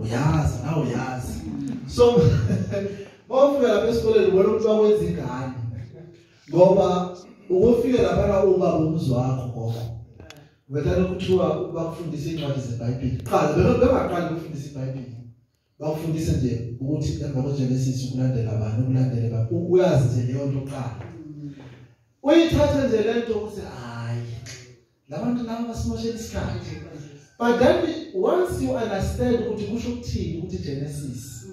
Uyazi nawe, uyazi. So mawufika lapha esikoleni, ubona ukuthi bakwenza ingane, ngoba ukufika lapha uba umzi wakho, gogo, wethana kuthiwa bakufundisa incwadi zeBhayibheli. Qala bengaqali ukufundisa iBhayibheli, bakufundise nje ukuthi emva kweGenesis kulandela bani, kulandele bani. Uyazi nje leyo nto, qala uyithathe nje lento ukuthi hayi, labantu laba basimoshela isikhathi. But then once you understand ukuthi kusho ukuthini ukuthi Genesis,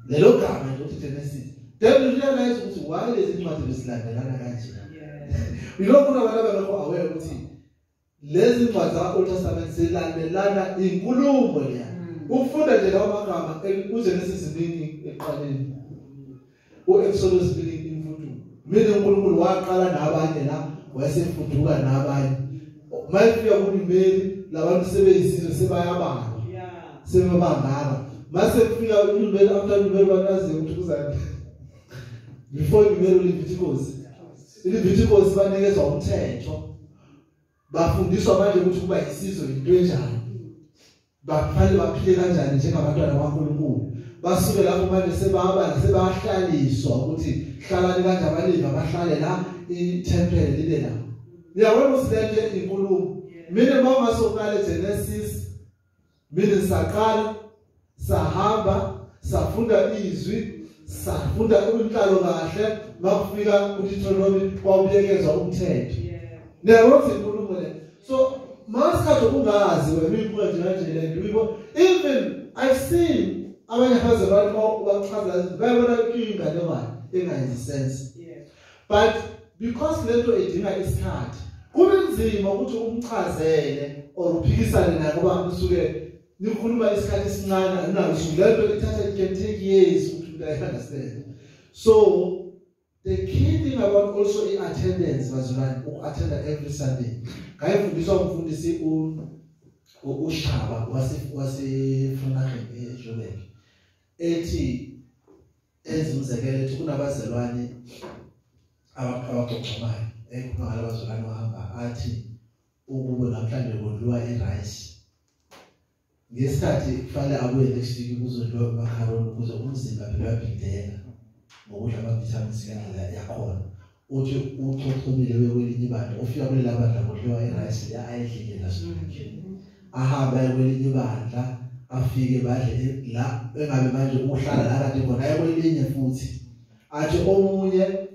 lelo gama nje ukuthi Genesis, then you realize ukuthi why lezi ncwadi bezilandelana kanje. Kunabantu abangekho aware ukuthi lezi ncwadi za-Old Testament zilandelana inkulumo leya. Ukufunda nje lawo magama, uGenesis meaning eqaleni, uExodus meaning imfuduko, mina uNkulunkulu waqala nabanye la, wayesefuduka nabanye. Mayifika kuNumeri, labantu sebeyisizwe, sebayabala, sebebangaka. Mase kufika uNumeri, after uNumeri, banazi ukuthi kuzani before uNumeri? ULeviticus. ILeviticus, banikezwa umthetho, bafundiswa manje ukuthi kuba isizwe into enjani, bafanele baphile kanjani njengabantwana baNkulunkulu. Basuke lapho manje sebaba sebahlaliswa ukuthi hlalani kanje, abaLevi abahlale la, ithempeli libe la. Uyabona ukuthi lento inkulumo. Mina mawungasoqala Genesis, mina saqala sahamba, safunda izwi, safunda inhlalo kahle. Makufika kuDeuteronomy, kwawubuyekezwa umthetho. Niyabona ukuthi inkulumo le. So masikhathi ungazi wena, uyibuka nje kanje le nto, uyibo. Even I've seen abanye abazalwane, bachaza, bayabona inganekwane engayenzi sense, but because lento idinga isikhathi, kube nzima ukuthi umchazele or uphikisane naye, ngoba usuke nikhuluma isikhathi esincane, analo lento ithatha, it can take years ukuthi umuntu ayi-understand. So the key thing about also i-attendance, bazalwane, uku-attenda every Sunday. Ngayifundiswa umfundisi uShaba waseFrunageng eJoburg, ethi enza umzekelo, ethi kunabazalwane abaxoxamayo, ekhuluma ngalabazalwane, wahamba athi ukube namhlanje kudliwa i-rice, ngesikhathi kufanele abuye next week kuzodliwa umacaroni, ukuze umzimba phela uyabhideka ngokudla ama-vitamins ngendlela yakhona. Uthi uxoxomile kwelinye ibandla, ufika kulela bandla kudliwa i-rice le ayidlile last week. Ahambe aye kwelinye ibandla, afike badle la engabe manje uhlala la kade khona, aye kwelinye futhi. Athi omunye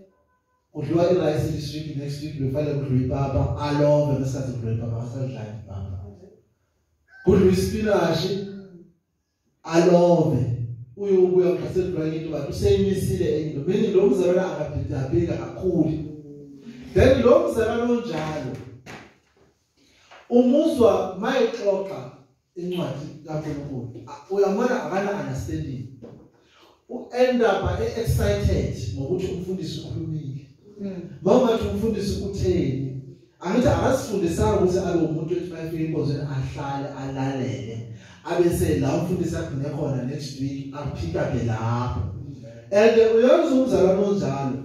kudliwa i-rice this week, next week befanele kudliwa ipapa, alove ngesikhathi kudliwa ipapa, asadlali ipapa. Kudliwa ispinashi, alove, uyobuya mhlaselwa into, bantu useyimisile enye into. Meaning lo mzalwane akabhidabhika kakhulu. Then lo mzalwane onjalo, umuzwa mayixoxa incwadi kaNkulunkulu, uyambona akana understanding, u-end up excited ngokuthi umfundisi ukhulumile. Mawungathi umfundisi utheni, angithi akasifundisanga ukuthi abe umuntu ethi mayefika enkonzweni ahlale alalele, abese la umfundisi agcine khona next week apick up lapho. And uyenza umzalwane onjalo,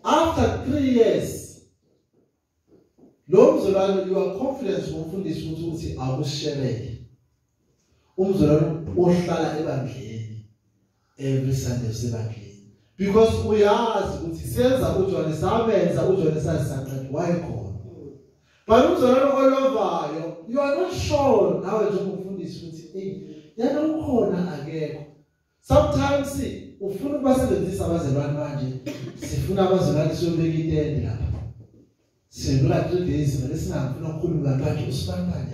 after 3 years lo mzalwane, you are confident ngomfundisi ukuthi akusherele. Umzalwane ohlala ebandleni every Sunday, usebandleni because uyazi ukuthi senza uJohn, samenza uJohn, sazi saqeda, wayekhona. But umzalwane olovayo, you are not sure nawe njengomfundisi ukuthi hey, yana ukhona, akekho. Sometimes ufuna ukubasebenzisa abazalwane. Manje sifuna abazalwane, siyobeka itende lapha, sibeka 3 days, vele singafuna ukukhuluma abantu, usibambane,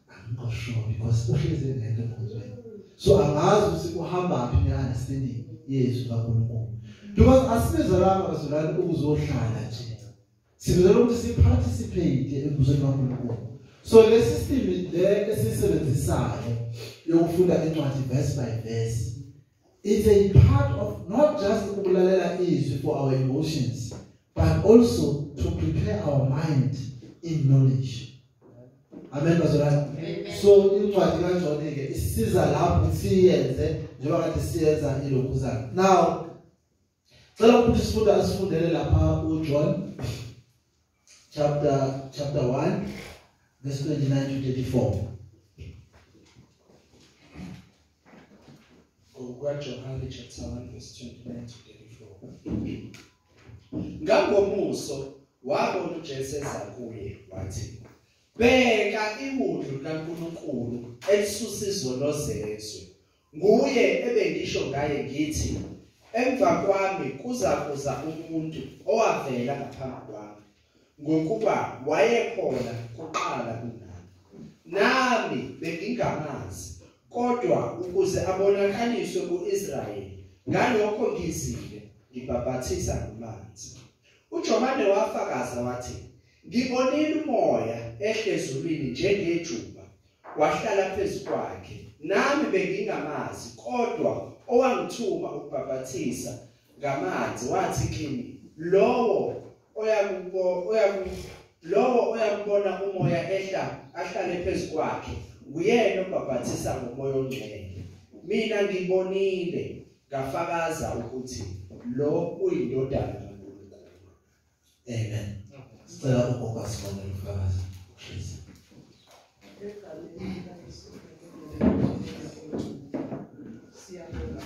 angikho sure because uhlezi ngento enkonzweni, so angazi ukuthi uhamba phi ne-understanding yezwi kaNkulunkulu, because asibizalanga, bazalwane, ukuzohlala nje, sibizelwe ukuthi siparticipate embusweni kaNkulunkulu. So le system le esiyisebenzisayo yokufunda incwadi verse by verse is a part of not just ukulalela izwi for our emotions, but also to prepare our mind in knowledge. Amen, bazalwane. So incwadi kaJohn ke isiza lapho ukuthi siyenze njengoba kade siyenza ilokhuzana. Now cela ukuthi sifunda, asifundele lapha uJohn chapter 1 verse 29 to 34. NgokukaJohane chapter 1 verse 29 to 34. Ngangomuso wabona uJesu eza kuye wathi, "Bheka iwundlu likaNkulunkulu elisusa izono zezwe. Nguye ebengisho ngaye ngithi, emva kwami kuza kuza umuntu owavela ngaphambi kwami, ngokuba wayekhona kuqala kunami. Nami bengingamazi, kodwa ukuze abonakaliswe kuIsrayeli, ngalokho ngizile ngibhaphathisa ngamanzi." uJohane wafakaza wathi, "Ngibonile umoya ehle ezulwini njengejuba, wahlala phezu kwakhe. Nami bengingamazi, kodwa owangithuma ukubhaphathisa ngamanzi wathi kimi, lowo oyakubona umoya ehla ahlale phezu kwakhe, nguyena obhaphathisa ngomoya ongcwele. Mina ngibonile ngafakaza ukuthi lo uyindodana kaNkulunkulu." Amen. Sicela ugogo asibonele ufakazi. Please. Egameni likaYesu siyabonga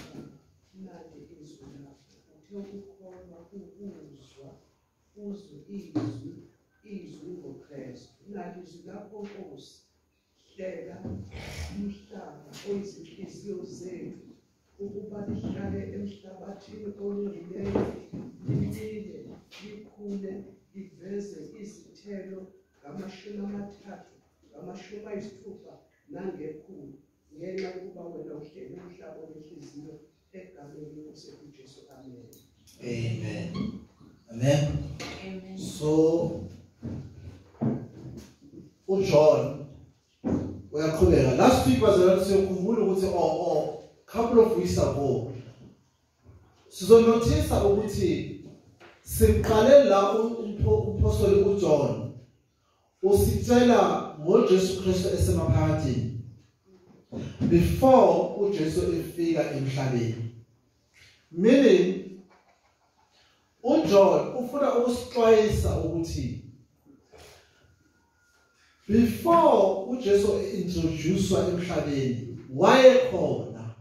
nani izwi lakho. Uthe ukukholwa ukuzwa, uzwe izwi ngoKristu. Nali izwi lakho Nkosi, hlela umhlaba oyizinhliziyo zethu ukuba lihlale emhlabathini olungileyo, limile, likhule, liveze izithelo ngama-30, ngama-60 nangekhulu, ngenxa yokuba wena uhlele umhlaba wenhliziyo, egameni lenkosi uJesu. Amen. Amen. Amen. Amen. So uJohn uyaqhubeka. Last week bazalwane siyokhumbula ukuthi couple of weeks ago sizonothisa ukuthi siqale la umpostoli uJohn usitshela ngoJesu Kristu esemaphakathini before uJesu efika emhlabeni. Meaning uJohn ufuna ukusixwayisa ukuthi before uJesu introducewa emhlabeni wayekhona.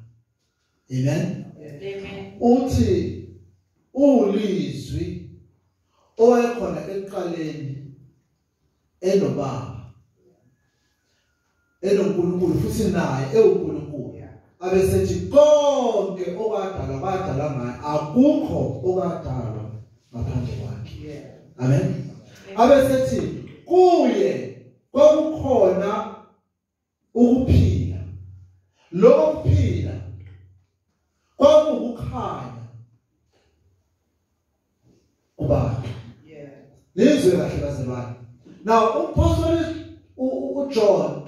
Amen. Amen. Uthi ulizwi owayekhona ekuqaleni enobaba enoNkulunkulu futhi naye ewuNkulunkulu. Abesethi konke okwadalwa kwadalwa ngaye, akukho okwadalwa ngaphandle kwakhe. Amen. Abesethi kuye kwakukhona ukuphila, lokho kuphila kwakukukhanya kubantu. Lizwe kahle bazalwane. Now umpostoli uJohn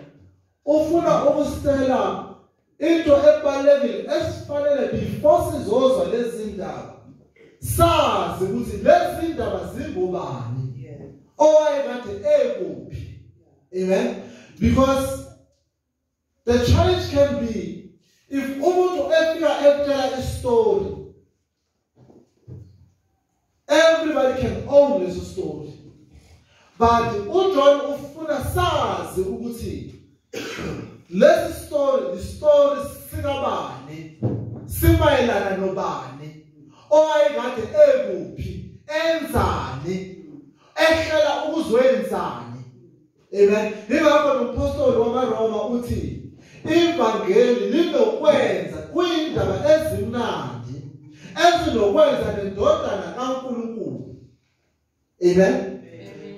ufuna ukusitshela into ebalulekile esifanele before sizozwa lezi ndaba, sazi ukuthi lezi ndaba zingubani, owayekade ekuphi. Amen. Because the challenge can be if umuntu efika ekutshela istory, everybody can own this story. But uJohn ufuna sazi ukuthi lesi story, the story sikabani, simayelana nobani, owayekade ekuphi, enzani, ehlela ukuzwenzani. Amen. Ingakho nompostoli wamaRoma uthi ivangeli linokwenza kuyindaba ezimnandi ezinokwenza nendodana kaNkulunkulu. Amen.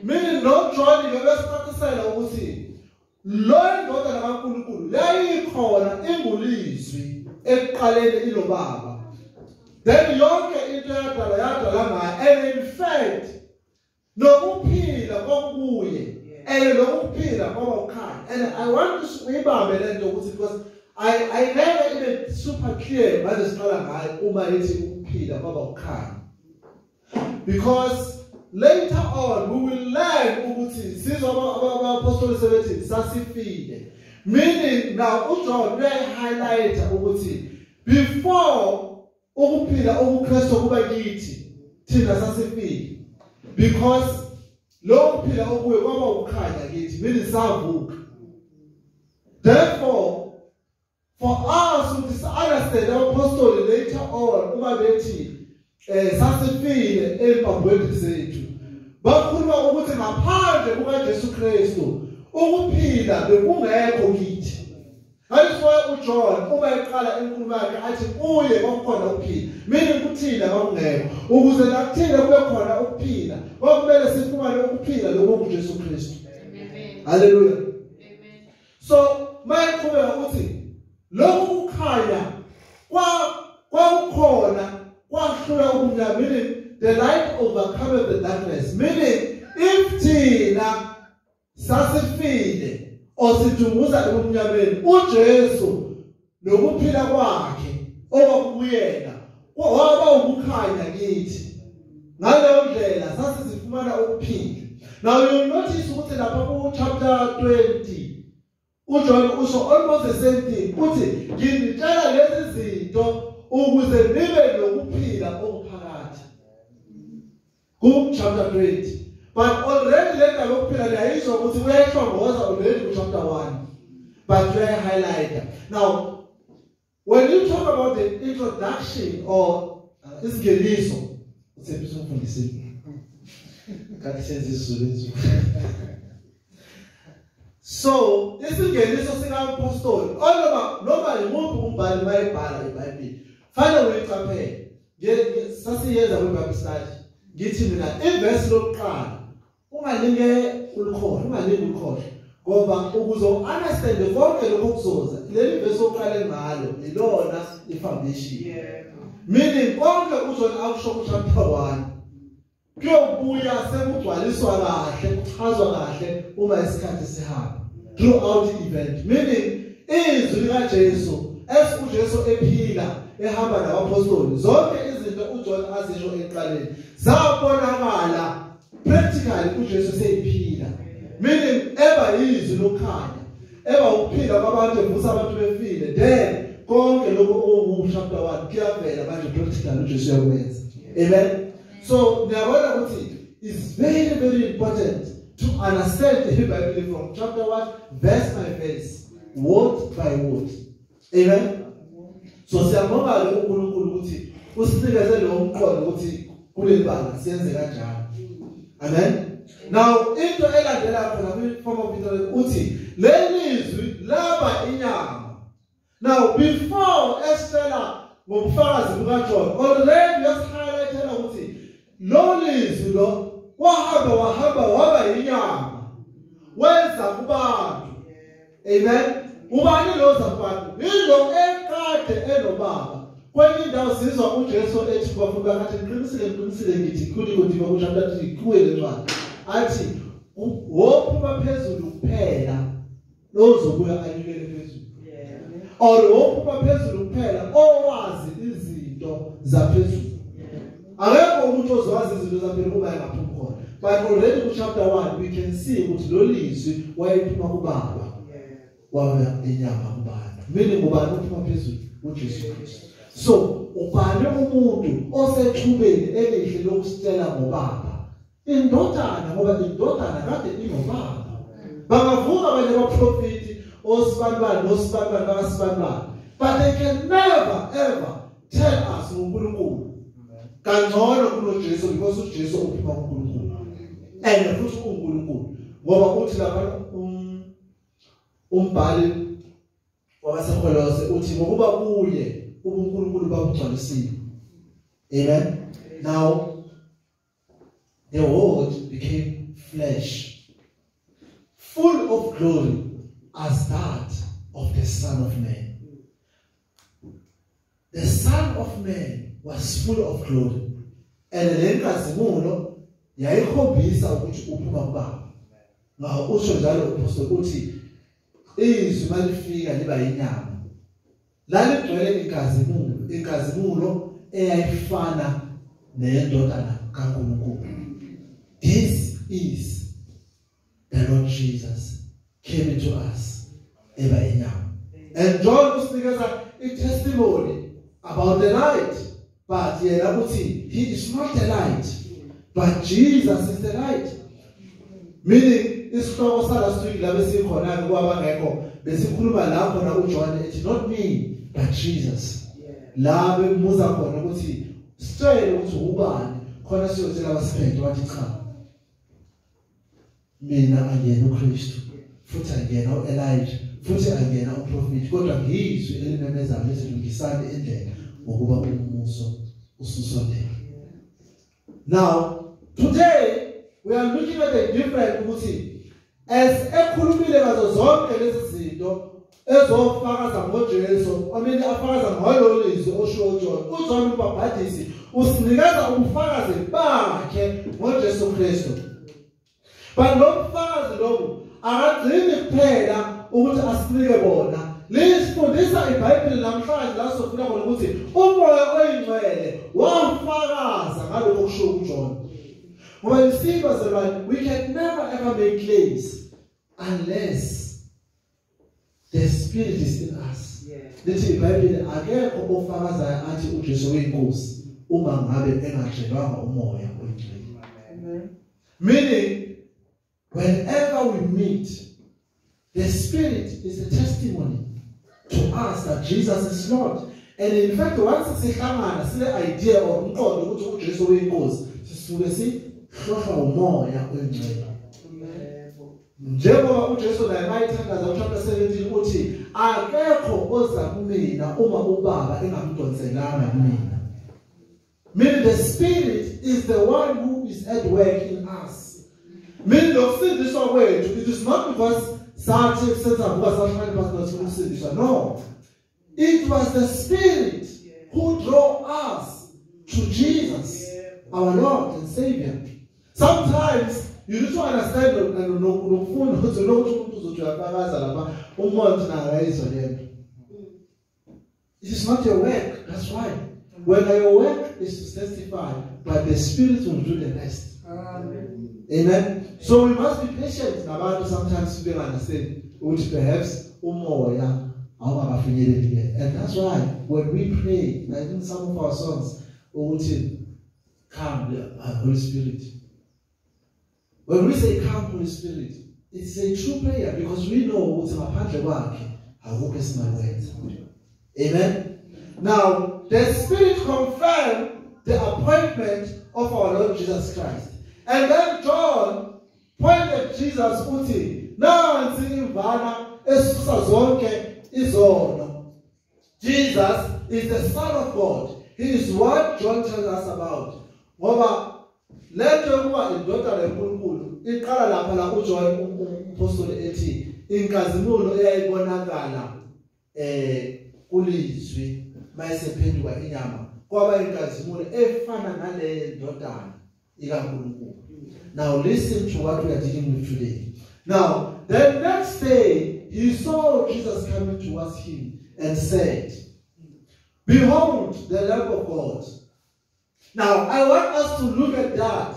Meaning no John bebesicacisela ukuthi lo indodana kaNkulunkulu yayikhona ingulizwi ekuqaleni inobaba. Then yonke into yadalwa yadalwa ngaye, and in fact nokuphila kwakuye, and lokuphila kwaba ukhanya. And I want to uyibambe le nto ukuthi because I never even super clear manje siqala ngayo uma ethi ukuphila kwaba ukhanya, because later on we will learn ukuthi sizwa abapostoli sebethi sasifile. Meaning now uJohn uyayi-highlight ukuthi before ukuphila okuKristu kuba kithi thina sasifile, because lo kuphila okuye kwaba ukukhanya kithi, meaning savuka. Therefore for us to understand abapostoli uma bethi sasifile empambweni zethu, bakhuluma ukuthi ngaphandle kukaJesu Kristu ukuphila bekungekho kithi. That is why uJohn uma eqala inkulumo yakhe athi kuye kwakukhona ukuphila, meaning kuthina kwakungekho. Ukuze nakuthina kube khona ukuphila, kwakumele sifumane ukuphila lokho kuJesu Kristu. Amen. Hallelujah. Amen. So mayeqhubeka uthi lokhu kukhanya kwakukhona kwahlula ubumnyama, meaning the light overcometh the darkness, meaning if thina sasifile osidunguza ebumnyameni, uJesu nokuphila kwakhe okwakuyena waba ukukhanya kithi. Ngaleyo ndlela sasizifumana ukuphila. Now you notice ukuthi lapha ku chapter 20 uJohn usho almost the same thing, uthi nginitshela lezi zinto ukuze nibe nokuphila okuphakade. Ku chapter 20. But already le ndaba yokuphila liyayizwa ukuthi uyayihlongoza already ku chapter 1, but uyayi-highlighta. Now when you talk about the introduction or isingeniso, uthembisa umfundisi kanti senze isiZulu enzuku. So isingeniso sikampostoli noma yimuphi umbhali mayebhala iBhayibheli fanele uyiqaphele. Sasiyenza kwi-Bible study, ngithi mina ivesi lokuqala ungalinge ulikhohle, ungalinge ulikhohle, ngoba ukuze u-understand konke lokho kuzoza, leli vesi oqale ngalo ilona i-foundation. Meaning konke uJohn akusho ku chapter 1 kuyobuya sekugcwaliswa kahle, kuchazwa kahle uma isikhathi sihamba throughout the event. Meaning izwi likaJesu as uJesu ephila ehamba nabapostoli, zonke izinto uJohn azisho ekuqaleni zabonakala practically uJesu seyiphila. Meaning eba yizwi lokukhanya, eba ukuphila kwabantu, evusa abantu befile, then konke lokho oku chapter 1 kuyavela manje practically uJesu uyakwenza. Amen. So niyabona ukuthi it's very very important to understand the Bible from chapter 1 verse by verse, word by word. Amen. So siyabonga ke uNkulunkulu ukuthi usinikeze lo mqondo ukuthi kuleli banga siyenze kanjalo. Amen. Now into elandela khona kwi form of introduction uthi leli zwi laba inyama. Now before esitshela ngobufakazi bukaJohn, already yasihighlightela ukuthi lo lizwi lo wahamba waba inyama, wenza kubantu. Amen. Ubani lo zabantu? Yilo ekade enobaba. Kwenye indawo sizwa uJesu ethi kubafundi bakhe, ngiqinisile ngithi kuNikodimo ku chapter 3 kuye lencwadi, athi wophuma phezulu kuphela lozobuya anyukele phezulu, or wophuma phezulu kuphela owazi izinto zaphezulu. Akekho umuntu ozowazi izinto zaphezulu uma engaphumi khona. But already ku chapter 1 we can see ukuthi lo lizwi wayephuma kubaba, waba inyama kubantu. Meaning ubani uphuma phezulu? uJesu Kristu. So ubani umuntu osethubeni elihle lokusitshela ngobaba? Indodana, ngoba indodana kade inobaba. Bangavuka abanye abaprofeti osibanibani nosibanibani bakasibanibani, but they can never ever tell us ngoNkulunkulu kangcono kunoJesu, because uJesu uphuma kuNkulunkulu and futhi uNkulunkulu. Ngoba uthi lapha umbhali wabaseKolose uthi ngokuba kuye ubuNkulunkulu bakugcwalisile. Amen. Now the word became flesh, full of glory as that of the Son of Man. The Son of Man was full of glory, and le nkazimulo yayikhombisa ukuthi uphuma kubaba. Ngaho usho njalo uPostoli uthi izwi malifika liba inyama, laligcwele inkazimulo, inkazimulo eyayifana neyendodana kaNkulunkulu. This is the Lord Jesus came into us eba inyama. And John usinikeza i-testimony about the light, but yena uthi he is not the light, but Jesus is the light. Meaning isihloko salast week la besikhona kwabangekho besikhuluma la khona uJohn ethi not me but Jesus. La bemuza khona ukuthi sitshele ukuthi ubani khona siyotshela abasiphethe, wathi cha, mina angiyena uKristu, futhi angiyena uElijah, futhi angiyena uprofeti, kodwa ngiyizwi elimemeza lizilungisani indlela ngokuba umuso ususondele. Now today we are looking at a different ukuthi as ekhulumile ngazo zonke lezi zinto ezofakaza ngoJesu, amini afakaza ngalo lizwi osho uJohn. UJohn umbhaphatisi usinikeza ubufakazi bakhe ngoJesu Kristu. But lo mfakazi lobu akagcini kuphela ukuthi asinike bona. Lisifundisa iBhayibheli namhlanje la sofuna khona ukuthi uMoya oyiNgcwele wafakaza ngalokho kusho uJohn. Ngoba you see, bazalwane, we can never ever make claims unless the Spirit is in us. Lithi iBhayibheli akekho ofakazayo athi uJesu uyinkosi uma ngabe engatshelwanga uMoya oyiNgcwele. Amen. Meaning, whenever we meet, the Spirit is a testimony to us that Jesus is Lord. And in fact, once sihlangana sile idea or umqondo ukuthi uJesu uyinkosi, sisuke sihlohlwa uMoya oyiNgcwele. Njengoba uJesu naye mayithandaza chapter 17 uthi akekho oza kumina uma uBaba engamdonselanga kumina. Meaning the Spirit is the one who is at work in us. Meaning lokusindiswa kwethu, it is not because sathi senzavuka sahlangana phansi nokusindiswa. No. It was the Spirit who drew us to Jesus, our Lord and Savior. Sometimes you need to understand nokufunda ukuthi lokhu umuntu uzothi uyafakaza lapha umuntu nakayizwa lento. It is not your work, that's why. When your work is to testify, but the Spirit will do the rest. Amen. Amen. So we must be patient. Nabantu sometimes we understand ukuthi perhaps umoya awungakafinyeleli ke. And that's why when we pray, like in some of our songs, ukuthi come Holy Spirit. When we say come Holy Spirit, it's a true prayer because we know ukuthi ngaphandle kwakhe akukho esingakwenza. Amen. Now, the Spirit confirmed the appointment of our Lord Jesus Christ. And then John pointed Jesus uthi nansi imvana esusa zonke izono. Jesus is the Son of God. He is what John tells us about. Ngoba lento yokuba indodana kaNkulunkulu iqala lapha la uJohn umpostoli ethi inkazimulo eyayibonakala kulizwi mayesephenduka inyama kwaba inkazimulo efana nale ndodana ikaNkulunkulu. Now listen to what we are dealing with today. Now the next day he saw Jesus coming towards him and said, "Behold the Lamb of God." Now I want us to look at that.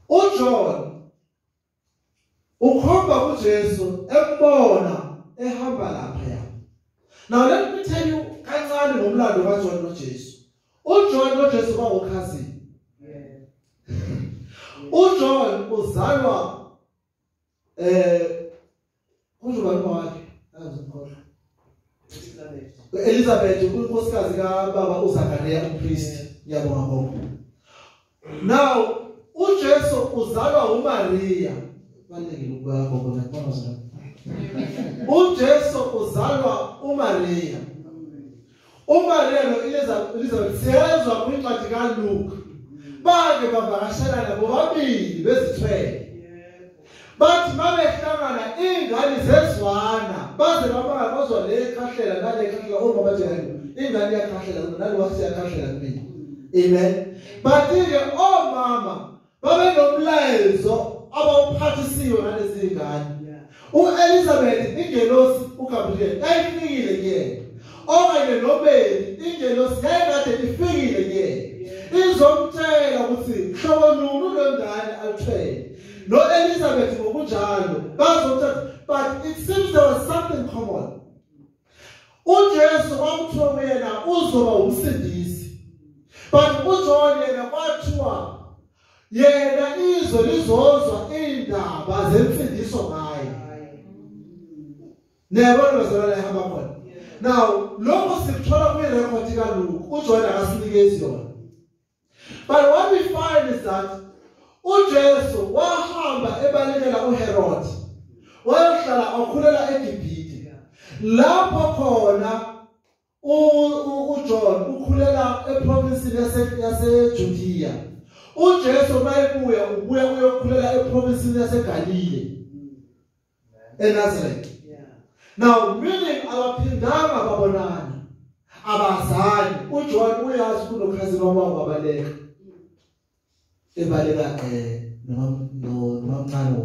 uJohn ukhomba kuJesu embona ehamba lapha. Now let me tell you kancane ngomlando kaJohn noJesu. uJohn noJesu bawukhazini. uJohn uzalwa uzalwa wakhe azikhohlwa Elizabeth unkosikazi kaBaba uZakaria umpriest. Ngiyabonga gogo. Now uJesu uzalwa uMaria. Balekile ukuba gogo nakubona zona. uJesu uzalwa uMaria. uMaria noElizabeth siyezwa kwincwadi kaLuke. Bake bavakashelana bobabili bezithwele. Bathi mabehlangana ingane zezwana baze babanga bazwa le khahlela nale khahlela oma bathi hayi ingane iyakhahlela nalo wasi yakhahlela kumina. Amen. But ke omama babenomlayezo abawuphathisiwe ngalezi ngane. uElizabeth ingelosi uGabriel ayifikile kuyena. Okanye noBeli ingelosi yayikade ifikile kuyena. Izomtshela ukuthi hlobo luni lwengane alithwele. No Elizabeth ngokunjalo bazomthatha, but it seems there was something common. uJesu kwakuthiwa kuyena uzoba umsindisi, but uJohn yena kwathiwa yena izwe lizozwa indaba zemfundiso ngaye. Niyabona bazalwane ehamba khona. Now, lokho sikuthola kwi-record kaLuke, uJohn akasinikezi yona. But what we find is that uJesu wahamba ebalekela uHerod. Wayohlala akhulela eGibhithe. Lapho khona uJohn ukhulela eprovinsini yaseJudea. uJesu mayebuya ubuya uyokhulela eprovinsini yaseGalile. eNazareth. Now, meaning abaphindanga babonana. Abazali uJohn uyazi kunokhazini wabo babaleka. Ebaleka noma nomncane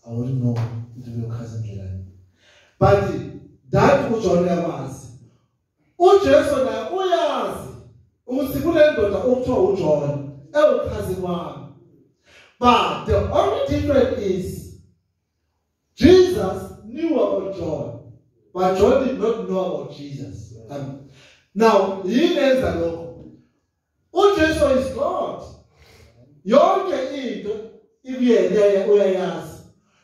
I wouldn't know into your cousin ndlelani. But that uJohn uyawazi. uJesu naye uyazi ukuthi kule ndoda okuthiwa uJohn ewukhazini wami. But the only difference is Jesus knew about John, but John did not know about Jesus. Now, yini enza lokho? uJesu is God. Yonke into ikuyena uyayazi.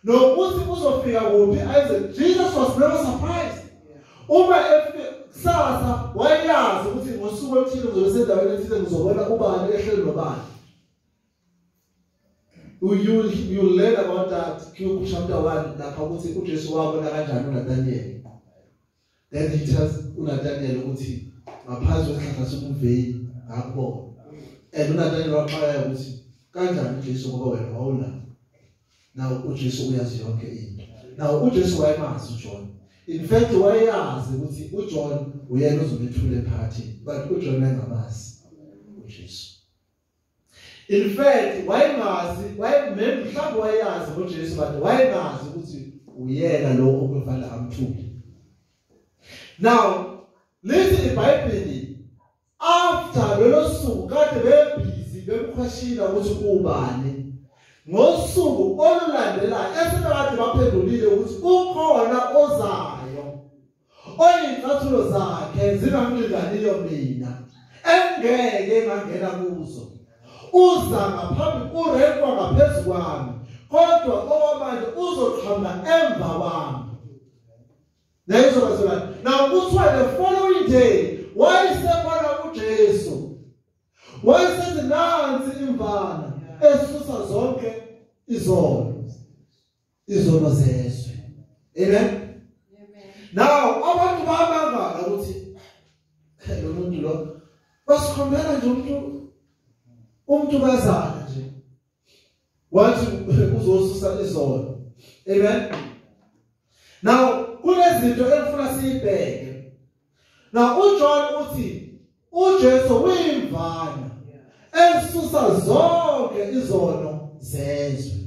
Nokuthi uzofika kuphi Isaac. Jesus was never surprised. Uma kusasa wayazi ukuthi ngosuku oluthile ngizobe sendaweni ethile ngizobona ubani ehleli nobani. You learn about that Q chapter 1 lapha ukuthi uJesu wabona kanjani uNathaniel. Then he tells uNathaniel ukuthi ngaphansi kwesihlahla sokumveyi ngakubona. And uNathaniel waxwaya ukuthi kanjani uJesu ngoba wena wawula. Now uJesu uyazi yonke into. Now uJesu wayemazi uJohn. In fact wayazi ukuthi uJohn uyena ozomethula emphakathini, but uJohn wayengamazi uJesu. In fact wayengazi, mhlawumbe wayazi ngoJesu but wayengazi ukuthi uyena lo okufanele amthule. Now lithi iBhayibheli after lolo suku kade bebhizi bemkhwashila ukuthi ubani. Ngosuku olulandelayo esebekade baphendulile ukuthi ukhona ozayo oyicathulo zakhe zingamlinganiyo mina engeke ngangena kuzo. Uza ngaphambi urekwa ngaphezu kwami kodwa okwamanje uzoqhamuka emva kwami. Now kuthiwa the following day wayesebona uJesu wayesethi nansi imvana esusa zonke izono zezwe. Amen. Now abantu bamangala ukuthi lo muntu lo basikhombela nje umuntu bazana nje wathi uzosusa izono. Amen. Now kunezinto engifuna siyibheke. Now uJohn uthi uJesu uyimvana esusa zonke izono zezwe.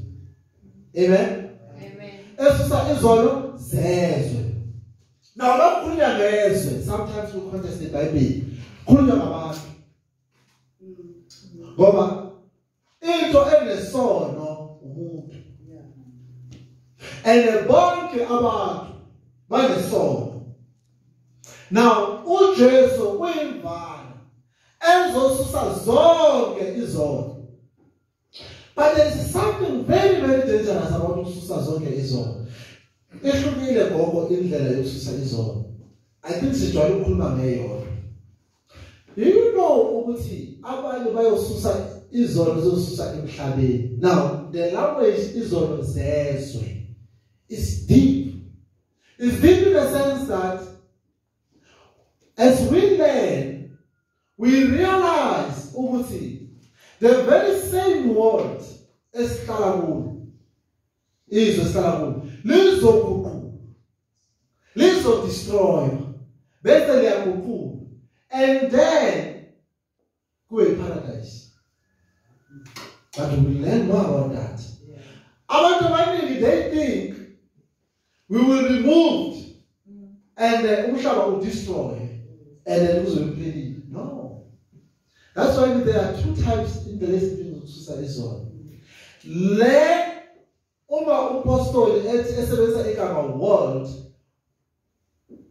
Amen. Amen. Esusa izono zezwe. Now lokukhulunywa ngezwe sometimes we contest the Bible. Khulunywa ngabantu. Ngoba into enesono umuntu. And bonke abantu banesono. Now uJesu uyimvana ezosusa zonke izono. But there is something very, very dangerous about ukususa zonke izono. Ehlukile gogo indlela yokususa izono. I think sijwayele ukukhuluma ngeyona. You know ukuthi abanye bayosusa izono zosusa emhlabeni. Now the language izono zezwe is deep. It's deep in the sense that as we learn, we realize ukuthi the very same world esihlala kulo, izwe esihlala kulo, lizoguquka, lizodestroy, bese liyaguquka, and then kube paradise. But we learn more about that. Abantu abaningi they think we will be moved and umhlaba will destroy and then uzophelile. No. That's why there are two types in the lesibili izono. Le uma upostoli ethi esebenzisa igama world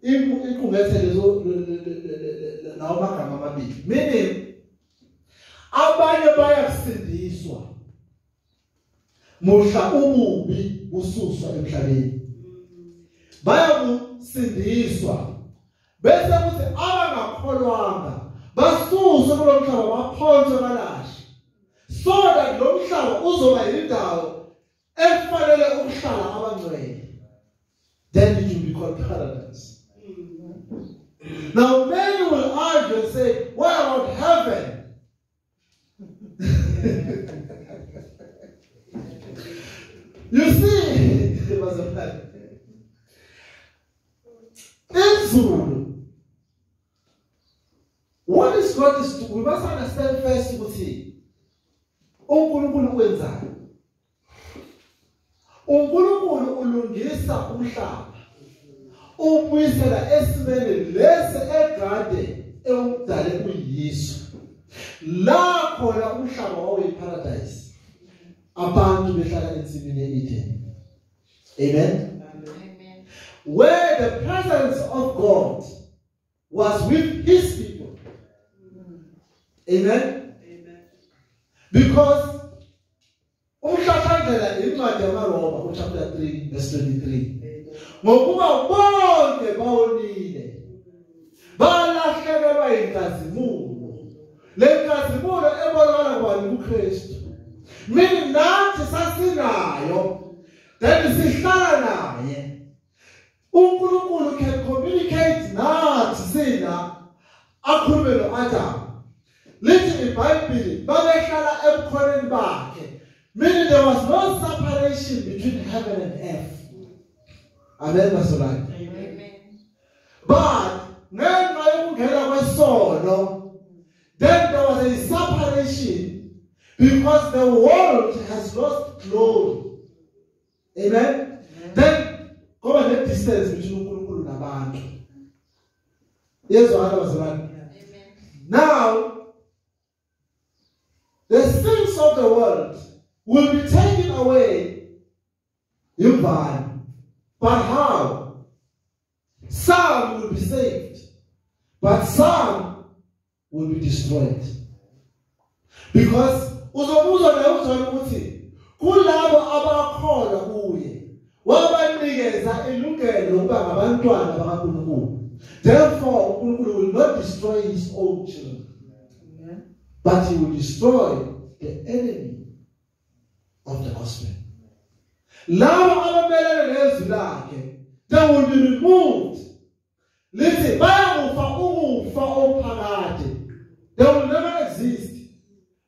iqukethe lezo lawo magama amabili, meaning abanye bayakusindiswa muhla ububi bususwa emhlabeni, bayakusindiswa Bese kuthi abangakholwanga basuswe kulo mhlaba baphonswe kalahle. So that lo mhlaba uzoba yindawo efanele ukuhlala abangcwele. Then it will be called paradise. Now many will argue and say, what about heaven? You see, izulu, what is God is we must understand first ukuthi uNkulunkulu wenzani. uNkulunkulu ulungisa umhlaba, ubuyisela esimeni lesi egade ewudale uyiso. La khona umhlaba wawuyiparadise, abantu behlala ensimini ye-Eden. Amen. Amen. Where the presence of God was with his people. Amen. Amen. Because umhlahlandlela incwadi yamaRoma chapter 3 verse 23. Ngokuba bonke bawonile, balahlekelwa inkazimulo. Le nkazimulo ebonakala kwani kuKristu. Meaning nathi sasinayo, then sihlala naye. uNkulunkulu can communicate nathi sina akhulume noAdam. Lithi iBhayibheli babehlala ebukhoneni bakhe. Meaning there was no separation between heaven and earth. Amen, bazalwane. Amen. But ngenxa yokungena kwesono, then there was a separation because the world has lost glory. Amen. Then kuba ne distance between uNkulunkulu nabantu. Yezwa bazalwane. Amen. Now the sins of the world will be taken away imvana. But how? Some will be saved, but some will be destroyed. Because uzobuzwa naye uJohn ukuthi kulabo abakholwa kuye wabanikeza ilungelo lokuba ngabantwana bakaNkulunkulu. Therefore uNkulunkulu will not destroy his own children, but he will destroy the enemy of the gospel. Labo abamelene nezwi lakhe, they will be removed. Lithi bayakufa ukufa ophakade. They will never exist.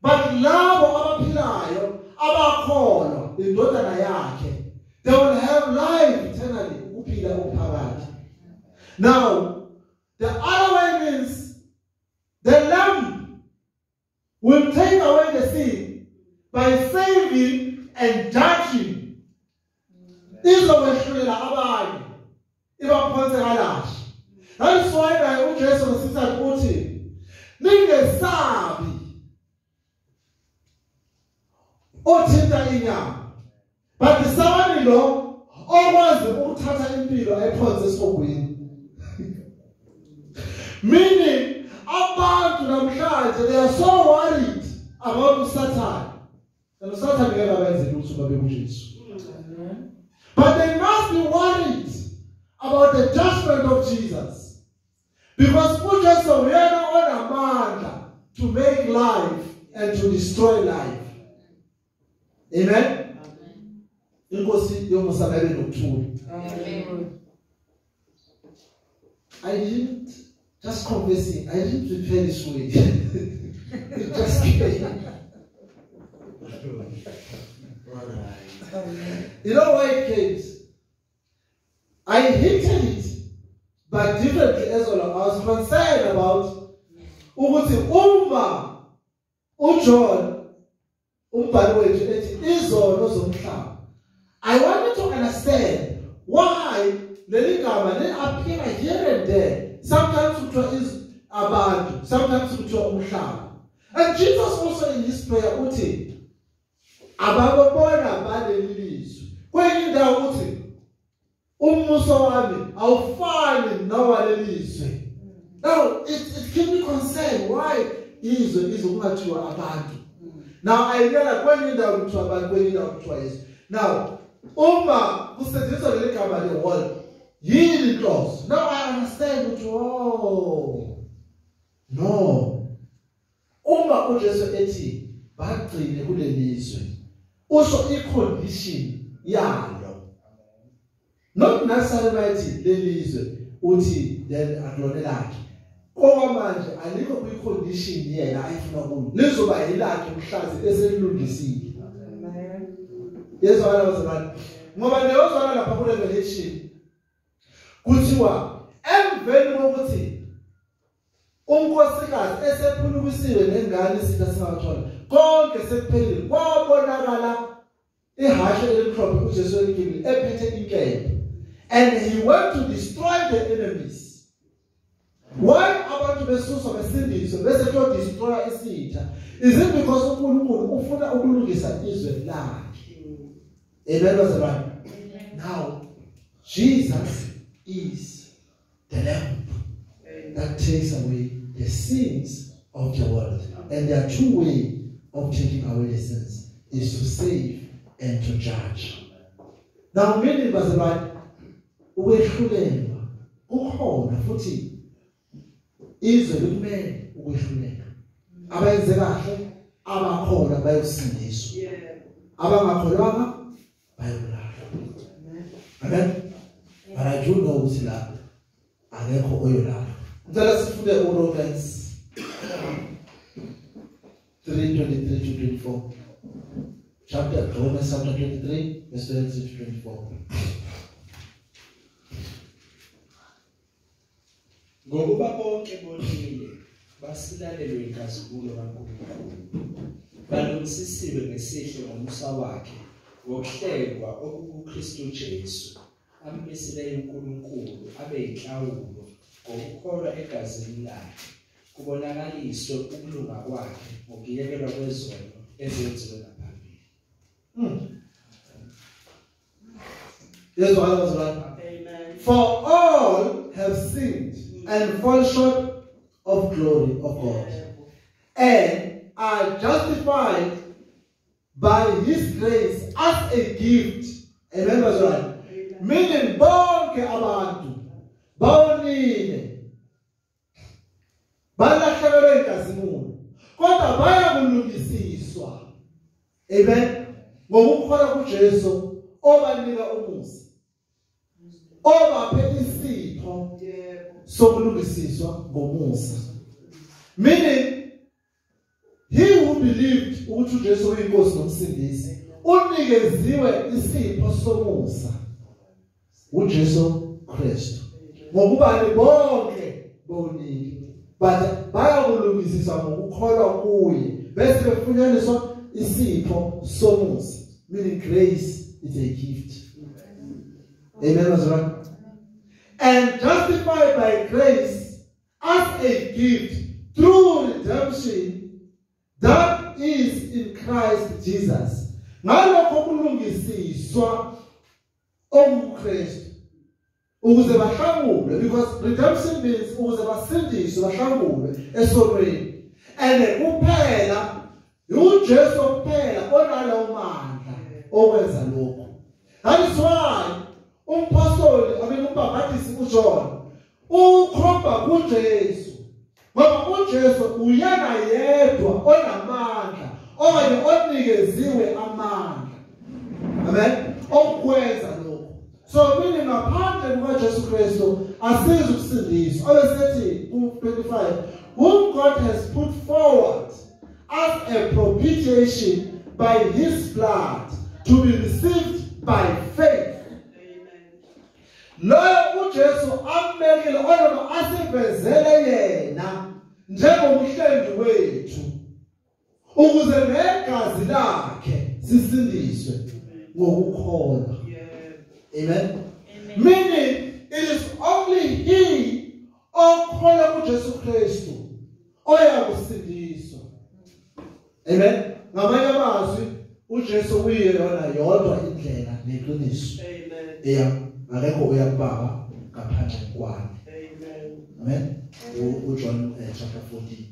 But labo abaphilayo abakholwa indodana yakhe, they will have life eternally, ukuphila okuphakade. Now, the other way means the Lamb will take away the sin by saving and judging. Izokwehlulela abanye ibaphonse kalahle. That is why naye uJesu ngesithathu uthi ningesabi othinta inyama, but isabani lo okwazi ukuthatha impilo ayiphonse esihogweni. Meaning abantu namhlanje they are so worried about uSathane, and uSathane ngeke abenze lutho babe kuJesu. But they must be worried about the judgment of Jesus. Because uJesu uyena onamandla to make life and to destroy life. Amen. Inkosi yomusa mayibe nokuthula. Amen. I didn't just confessing, I didn't prepare this way. It just came. All right. You know why it came? I hated it, but differently as well. I was concerned about ukuthi uma uJohn umbhali wethu ethi izono zomhlaba. I wanted to understand why leli gama li appear here and there. Sometimes kuthiwa is abantu, sometimes kuthiwa umhlaba. And Jesus also in his prayer uthi ababona baleli lizwe. Kwenye indawo uthi umbuso wami awufani nawalelizwe. Now it keep me concerned why izwe izokungathiwa abantu. Now I realize kwenye indawo kuthiwa abantu, kwenye indawo kuthiwa izwe. Now uma kusetshenziswa leli gama le world, yini inhloso? Now I understand ukuthi oh no, uma uJesu ethi bagcine kulelizwe, usho icondition yalo, not necessarily bathi lelizwe uthi then akulona lakhe. Okwamanje alikho kwicondition yena ayifuna kuyo, lizoba yilakhe mhlazi eselungisile. Yezwakala bazalwane, ngoba leyozwana lapha ku Revelation kuthiwa emveni kokuthi unkosikazi esephulukisiwe nengane isitha singathola konke sekuphelile, kwabonakala ihashe elimhlophe uJesu eligibele ephethe inkemba, and he went to destroy the enemies. Why abantu besuswa besindiswe bese kuyo destroy isitha? Is it because uNkulunkulu ufuna ukulungisa izwe lakhe? Amen bazalwane. Now Jesus is the lamb that takes away the sins of the world. And there are two ways of taking away the sins, is to save and to judge. Now meaning bazalwane, ukwehlulelwa kukhona futhi izwe likumele ukwehluleka. Abayenze kahle abakhona bayosindiswa, abangakholwanga bayobulawa. Amen. But I do know ukuthi la akekho oyolala. Ngicela sifunde uRomans 3:23-24. Chapter Romans chapter 23 verse 23-24. Ngokuba bonke bonile basilalelwe inkazimulo kaNkulunkulu, balungisisiwe ngesihle ngomusa wakhe ngokuhlengwa okukuKristu Jesu, ambisileyo uNkulunkulu abe yinhlawulo ngokukholwa egazini lakhe, kubonakaliswe ukulunga kwakhe ngokuyekelwa kwezono ezenziwe ngaphambili. Yezwakala bazalwane. Amen. For all have sinned and fall short of glory of God, and are justified by his grace as a gift. Amen bazalwane. Meaning bonke abantu bawonile, balahlekelwe inkazimulo, kodwa bayakulungisiswa. Amen. Ngokukholwa kuJesu obanika umusa, obaphe isipho sokulungisiswa ngomusa. Meaning he who believed ukuthi uJesu uyinkosi nomsindisi unikeziwe isipho somusa uJesu Kristu. Ngokuba bonke bonile, but bayakulungisiswa ngokukholwa kuye bese befunyaniswa isipho somusa. Meaning grace is a gift. Amen bazalwane. And justified by grace as a gift through redemption that is in Christ Jesus. Ngalokho kulungisiswa okuKristu ukuze bahlangulwe, because redemption means ukuze basindiswe bahlangulwe esonweni. And kuphela uJesu kuphela onalowo mandla okwenza lokho. That is why umpostoli umbhaphatisi uJohn ukhomba kuJesu, ngoba uJesu uyena yedwa onamandla okanye onikeziwe amandla. Amen. Okwenza lokho. So meaning ngaphandle kukaJesu Kristu asizi ukusindiswa. Abesethi ku-25, whom God has put forward as a propitiation by his blood to be received by faith. Loyo uJesu ambekile onoma asivezele yena njengomhlengi wethu ukuze ngegazi lakhe sisindiswe ngokukholwa. Amen. Meaning it is only he okholwa kuJesu Kristu oyakusindiswa. Amen. Ngamanye amazwi uJesu uyiyona yodwa indlela neqiniso. Amen. Yeah, akekho uyakubaba ngaphandle kwami. Amen. Amen. uJohn chapter 14.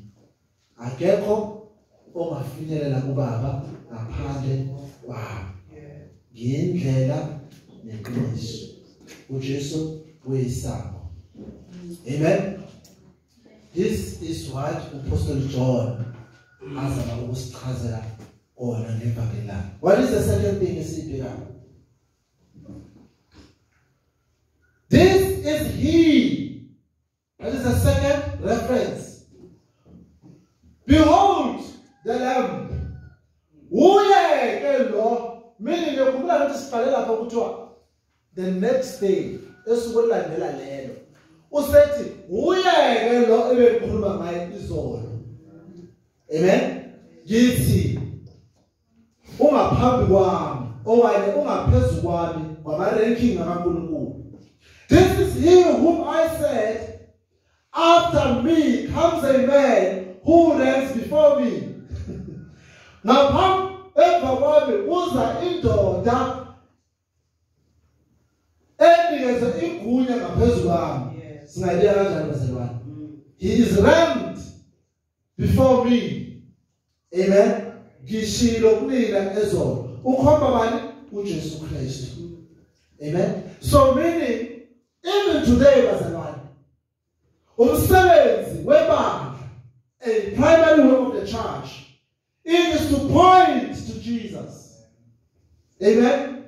Akekho ongafinyelela kubaba ngaphandle kwami. Ngiyindlela neqiniso. uJesu uyisango. Amen. This is what Apostle John azama ukusichazela kona ngevangeli lakhe. What is the second thing esibhekayo? This is he. That is the second reference. Behold the Lamb. Uye ke lo, meaning ngikhumbula ukuthi siqale lapha kuthiwa the next day esuku landela lelo. Usethi uye ke lo ebekhuluma ngaye izolo. Amen. Ngithi ungaphambi kwami okanye ungaphezulu kwami ngama ranking kaNkulunkulu. This is he whom I said, after me comes a man who ranks before me. Ngaphambi emva kwami uza indoda enikeze igunya ngaphezulu kwami. Singayibeka kanjani bazalwane? He is ranked before me. Amen. Ngishilo kunina ezolo. Ukhomba bani? uJesu Kristu. Amen. So meaning even today bazalwane, umsebenzi webandla, a primary work of the church, it is to point to Jesus. Amen.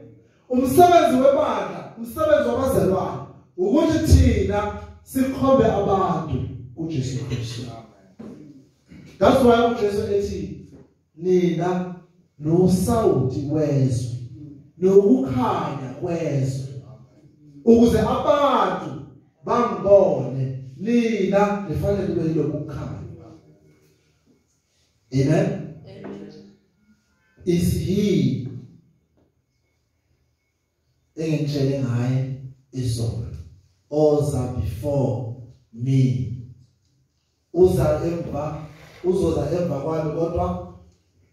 Umsebenzi webandla, umsebenzi wabazalwane, ukuthi thina sikhombe abantu uJesu Kristu. That's why uJesu ethi nina nosawuti wezwe nokukhanya kwezwe, ukuze abantu bangibone nina nifanele nibe yilokukhanya. Amen. Is he engitshele ngaye izolo, oza before me, uza emva, uzoza emva kwami, kodwa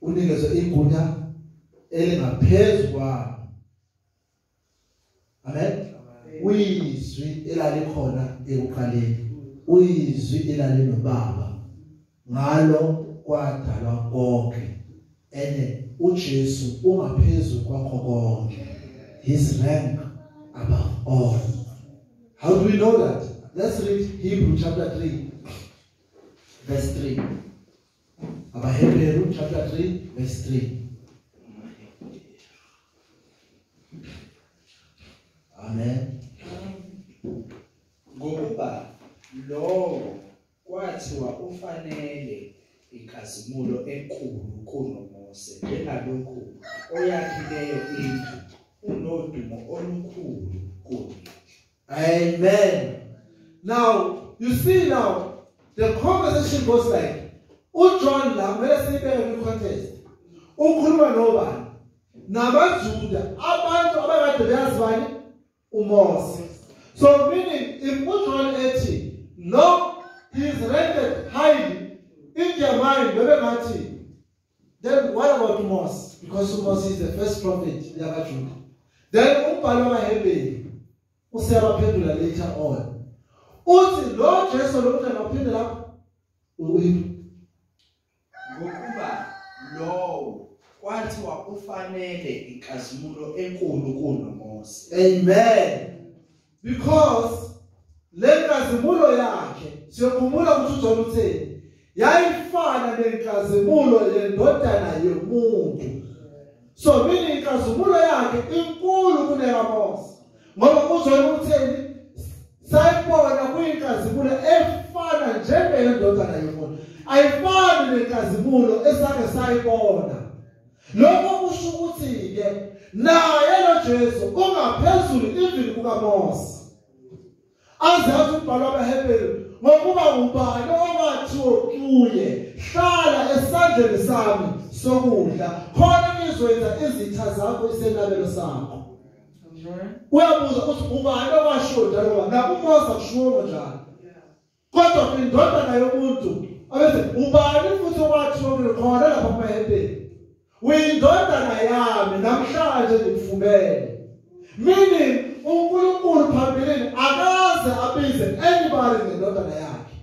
unikezwe igunya elingaphezulu kwami. Amen. Uyizwi elalikhona ekuqaleni, uyizwi elalinobaba, ngalo kwadalwa konke, ene uJesu ungaphezulu kwakho konke. His rank above all. How do we know that? Let's read Hebrew chapter 3 verse 3. AbaHebrew chapter 3 verse 3. Amen. Ngokuba lo kwathiwa ufanele inkazimulo enkulu kunoMose, njengalokhu oyakhileyo indlu unodumo olukhulu kuye. Amen. Now, you see now, the conversation goes like, uJohn la kumele siyibeke kwi-context. Ukhuluma nobani? NabaJuda, abantu abakade beyazi bani? uMose. So meaning, if uJohn ethi, no, he is rendered highly in their mind, bebengathi, then what about Moses? Because Moses is the first prophet yakaJuda. Then umbhalo wamaHebheru useyabaphendula later on. Uthi lo Jesu lo mntwana uphinde lapho Ngokuba lo kwathiwa ufanele inkazimulo enkulu kunoMose. Amen. Because le nkazimulo yakhe, siyokhumbula ukuthi uJohn utheni, yayifana nenkazimulo yendodana yomuntu. So meaning inkazimulo yakhe inkulu kunekaMose. Ngoba uJohn utheni, sayibona kuyinkazimulo efana njengeyendodana yomuntu. Ayifani nenkazimulo esake sayibona. Lokho kusho ukuthi ke naye lo Jesu ungaphezulu even kukaMose. Aze athi umbhalo wabaHebheru, ngokuba ubani okwathiwa kuye, hlala esandleni sami sokudla, khona ngizokwenza izitha zakho isenabelo sakho. Uyabuza uthi ubani owasho njalo, ngoba nakuMose akushiwo njalo. Kodwa indodana yomuntu abese ubani futhi okwathiwa kuye khona lapha kumaHebheru, uyindodana yami namhlanje ngikufumele. Meaning uNkulunkulu phambilini akaze abize anybody ngendodana yakhe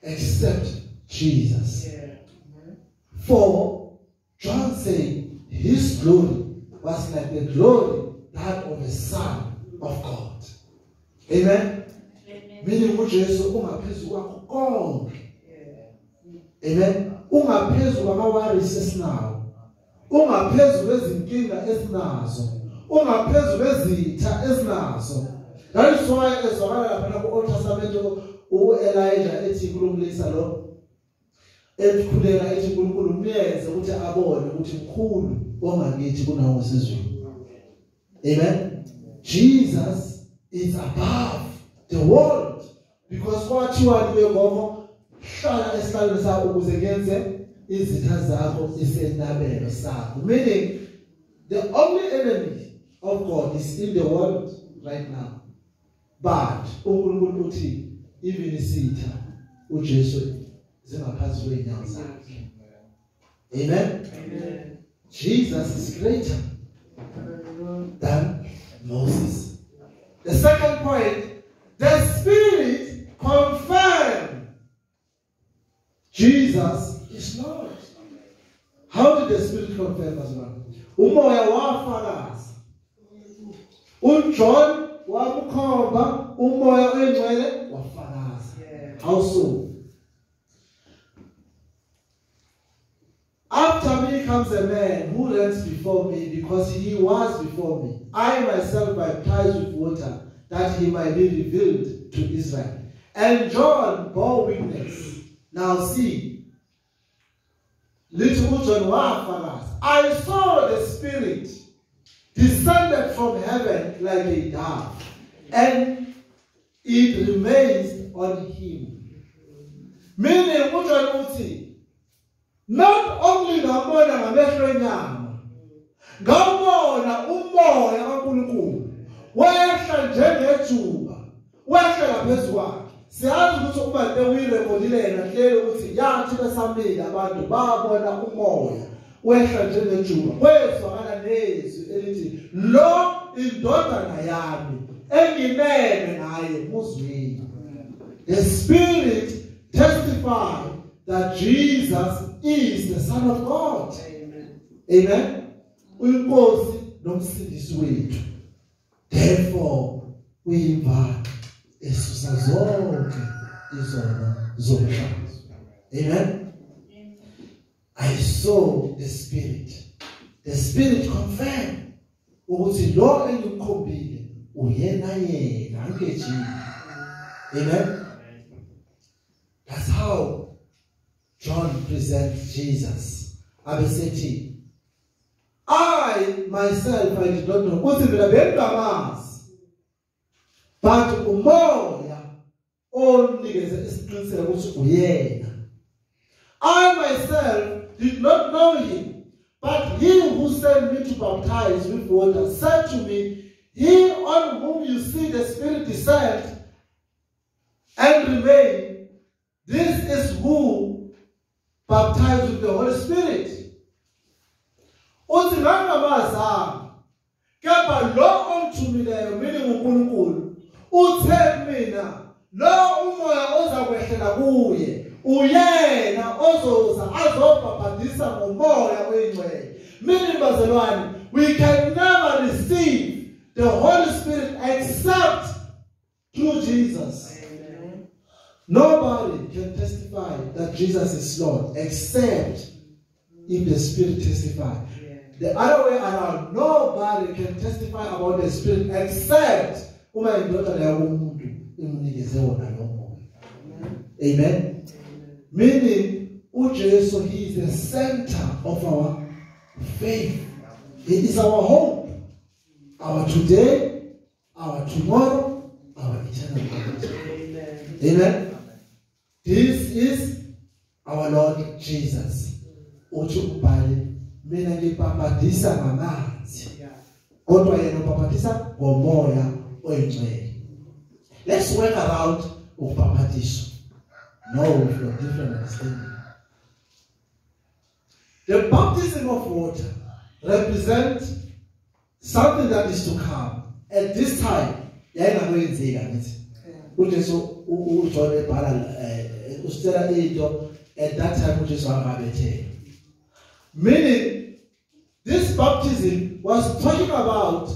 except Jesus. For John said his glory was like the glory that of a son of God. Amen. Meaning uJesu ungaphezulu kwakho konke. Amen. Ungaphezulu kwama-worries esinawo, ungaphezulu kwezinkinga esinazo, ungaphezulu kwezitha esinazo. That is why ezwakala lapha ku-Old Testament u-Elijah ethi kulomlisa lo ekhuleka ethi uNkulunkulu umyenze ukuthi abone ukuthi mkhulu ongakithi kunawo sezulu. Amen. Jesus is above the world because kwathiwa libe gogo hlala esihlalweni sakho ukuze ngenze izitha zakho isenabelo sakho. Meaning the only enemy of God is in the world right now. But uNkulunkulu uthi even isitha uJesu zingaphansi kweenyawo zakhe. Amen. Amen. Jesus is greater than Moses. The second point, the Spirit confirmed Jesus is Lord. How did the Spirit confirm as well? Umoya wafakaza. uJohn wamkhomba, umoya oyingcwele wafakaza. How so? After me comes a man who ranks before me because he was before me. I myself baptized with water that he might be revealed to Israel. And John bore witness. Now see, little John wafakaza. I saw the Spirit descended from heaven like a dove, and it remains on him. Meaning, uJohn uthi, not only ngabona ngamehlo enyama, ngabona umoya kaNkulunkulu wehla njengejuba, wehla phezu kwakhe. Siyazi ukuthi uma uyirekhodile yena hlelo ukuthi yathi besamile abantu babona umoya wehla njengejuba, kwezwakala nezwi elithi lo indodana yami engimeme ngaye muzwini. The Spirit testified that Jesus is the Son of God. Amen. Amen. Uyinkosi nomsindisi wethu. Therefore uyimvana esusa zonke izono zomhlaba. Amen. I saw the Spirit. The Spirit confirmed ukuthi lo engimkhombile uyena yena angejini. Amen. That's how John presents Jesus. Abesethi, I myself I did not know. Uthi mina bengingamazi. But umoya onikeze isiqiniseko ukuthi uyena. I myself did not know him, but he who sent me to baptize with water said to me, he on whom you see the Spirit descend and remain, this is who baptized with the Holy Spirit. Uthi ngangamazanga kepha lo ongithumileyo mina nguNkulunkulu uthe mina lo umoya ozakwehlela kuye uyena ozoza azobhabhadisa ngomoya oyingcwele. Meaning bazalwane, we can never receive the Holy Spirit except through Jesus. Amen. Nobody can testify that Jesus is Lord except if the Spirit testify. Yeah. The other way around, nobody can testify about the Spirit except uma indodana yomuntu imnikeze wona lo moya. Amen. Meaning, uJesu, he is the center of our faith. He is our hope, our today, our tomorrow, our eternal life. Amen. Amen. This is our Lord Jesus. Uthi umbhali, mina ngibhabhadisa ngamanzi, kodwa yena ubhabhadisa ngomoya oyingcwele. Let's work around ukubhabhadiswa. No, we've got different understanding. The baptism of water represents something that is to come. At this time, yayingakwenzeka ngithi. uJesu uJohn ebhala usitshela into at that time uJesu angabethela. Meaning this baptism was talking about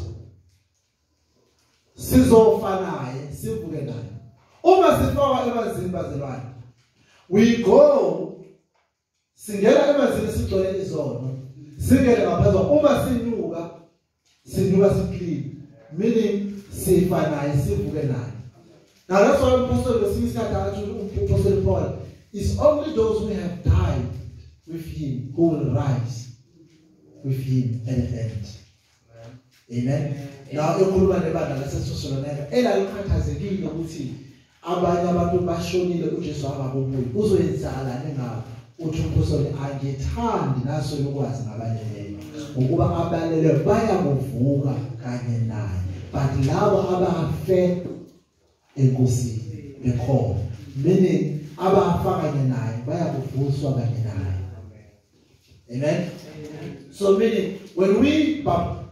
sizofa naye sivuke naye. Uma sifakwa emanzini bazalwane, we go singena emanzini sigcwele izono, singene ngaphezulu. Uma sinyuka sinyuka si-clean, meaning sifa naye sivuke naye. Now that's why Apostle Apostle Paul is only those who have died with him who will rise with him at the end. Amen. Now ekhuluma nebandla laseThesalonika elalikhathazekile ukuthi abanye abantu bashonile uJesu angabuyi, uzoyenzalani ngabo? Uthi umpostoli angithandi naso ukwazi ngabaleleyo, ngokuba abalele bayakuvuka kanye naye, but labo abafe enkosini bekhona, meaning abafa kanye naye bayakuvuswa kanye naye. Amen. So meaning when we